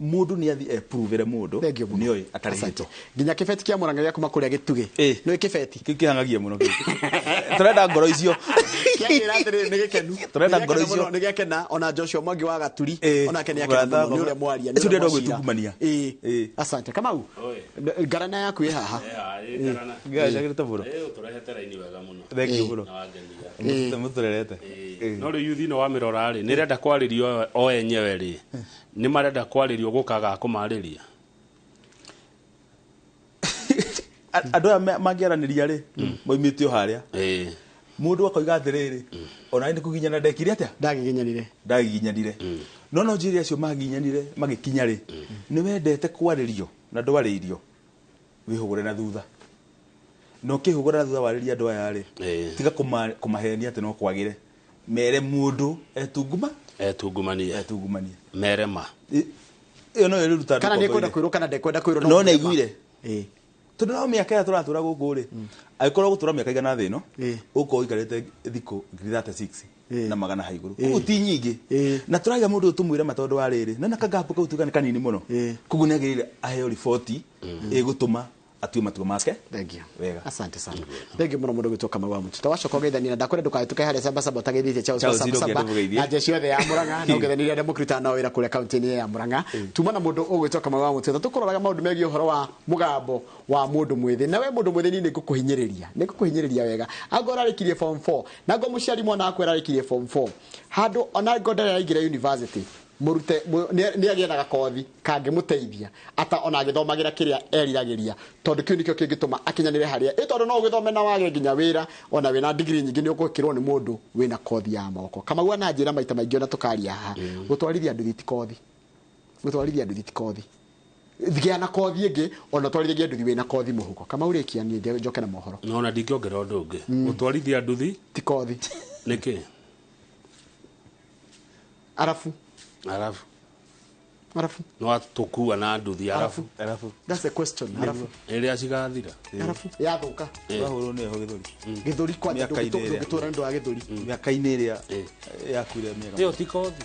Speaker 2: mũndũ nĩ athiĩ epuruvĩre mũndũ nĩoĩ atarĩhĩtwo.
Speaker 1: Nginya kĩbeti kĩa Mũrang'a gĩa kuma kũrĩa Gĩtugĩ nĩ kĩbeti
Speaker 2: kĩu kĩhangagia mũno kĩu. Tũrenda ngoro icio.
Speaker 1: Kĩanjĩra atĩrĩrĩ nĩ gĩkenu.
Speaker 2: Tũrenda ngoro icio.
Speaker 1: Nĩ gĩakena ona Joshua Mwangi wa Gaturi onake nĩ akena mũno nĩ ũrĩa mwaria.
Speaker 2: Ũcio ndĩrenda gwĩtungumania.
Speaker 1: Asante Kamau. Ngarana yaku ĩ haha.
Speaker 2: Njagĩrĩte mũno.
Speaker 13: Ũtũrehete raini wega mũno.
Speaker 2: Thank you mũno.
Speaker 13: Na wangenia.
Speaker 2: Mũtũrerete.
Speaker 13: No rĩu yuthi ĩno wamĩrora rĩ nĩ ĩrenda kwarĩrio o enyewe rĩ nĩ marenda kwarĩrio gũkaga kũmarĩria.
Speaker 2: Andũ aya mangĩaranĩria rĩ moimĩte o harĩa mũndũ akoiga atĩrĩrĩ ona nĩ kũginyana ndekire atĩa ndagiginyanire no no njĩre acio maginyanire magĩkinya rĩ nĩ wendete kwarĩrio na ndwarĩirio wĩhũgũre na thutha na ũkĩhũgũra na thutha warĩria andũ aya rĩ tiga kũmahenia atĩ no kwagĩre mere mũndũ etunguma
Speaker 13: etungumanie merema
Speaker 2: ĩyo no ĩrĩruta
Speaker 1: kana nĩ kwenda kwĩrwo kana ndekwenda kwĩrwo
Speaker 2: no nĩ aiguire tondũ no mĩaka ĩrĩa tũratũra gũkũ rĩ angĩkorwo gũtũra mĩaka igana thĩ ĩno ũgũkorwo ũikarĩte thikũ 36 na magana ha igũrũ koguo ti nyingĩ na tũraiga mũndũ ũyũ tũmwĩre ma tondũ wa rĩrĩ na kagapu kau tuga nĩ kanini mũno koguo nĩ agĩrĩire aheo riboti ĩgũtũma atue matua make.
Speaker 1: Thank you.
Speaker 2: Wega.
Speaker 1: Asante sana. Thank you muno mundu gwitwo Kamau wa Mũtito. Wacoka ũgeithania na ndakwenda ndũkahĩtũke harĩa saba saba ũtageithĩtie Charles
Speaker 2: Charles
Speaker 1: saba saba na jeshi yothe ya Murang'a na ũgeithanirie arĩa mũkĩrutaga nao wĩra kũrĩa kaunti-inĩ ya Murang'a. Tuma na mũndũ ũgwĩtwo Kamau wa Mũtito tũkũroraga maũndũ megiĩ ũhoro wa mũgambo wa mũndũ mwĩthĩ. Na we mũndũ mwĩthĩ niĩ nĩngũkũhinyĩrĩria. Nĩngũkũhinyĩrĩria wega. Angorwo ũrarĩkirie form 4 na angorwo mũciari mwana waku ararĩkirie form 4 handũ ona angorwo ndarĩ araingĩra university murute nĩ agĩe na gakothi kangĩmũteithia ata ona agĩthomagĩra kĩrĩa eriragĩria tondũ kĩu nĩkĩo kĩngĩtũma akinyanĩre harĩa ĩ tondũ no ũgĩthome na wage nginya wĩra ona wĩna degree nyingĩ nĩ ũgwĩkĩrwo nĩ mũndũ wĩna kothi ya moko. Kamau ana njĩra maita maingĩ ona tũkaria haha gũtwarithia nduthi ti kothi gũtwarithia nduthi ti kothi gĩa na kothi ĩngĩ ona ũtwarithagia nduthi wĩna kothi mũhuko. Kamau rĩkia niĩ njoke na mohoro.
Speaker 13: No ona ndingĩongerera ũndũ ũngĩ gũtwarithia nduthi
Speaker 1: ti kothi
Speaker 13: nĩkĩ
Speaker 1: arabu
Speaker 13: Arafu.
Speaker 1: Arafu.
Speaker 13: No atukua na nduthi arafu.
Speaker 2: Arafu.
Speaker 1: That's the question. Arafu.
Speaker 13: Ĩrĩa cigathira.
Speaker 1: Arafu. Yathuka.
Speaker 2: Wahũrwo nĩ heho gĩthũri.
Speaker 1: Gĩthũri kwanja ndũngĩtũra nĩ ũndũ wa gĩthũri.
Speaker 2: Mĩaka-inĩ ĩrĩa yakuire mĩaka.
Speaker 13: Ĩyo ti kothi.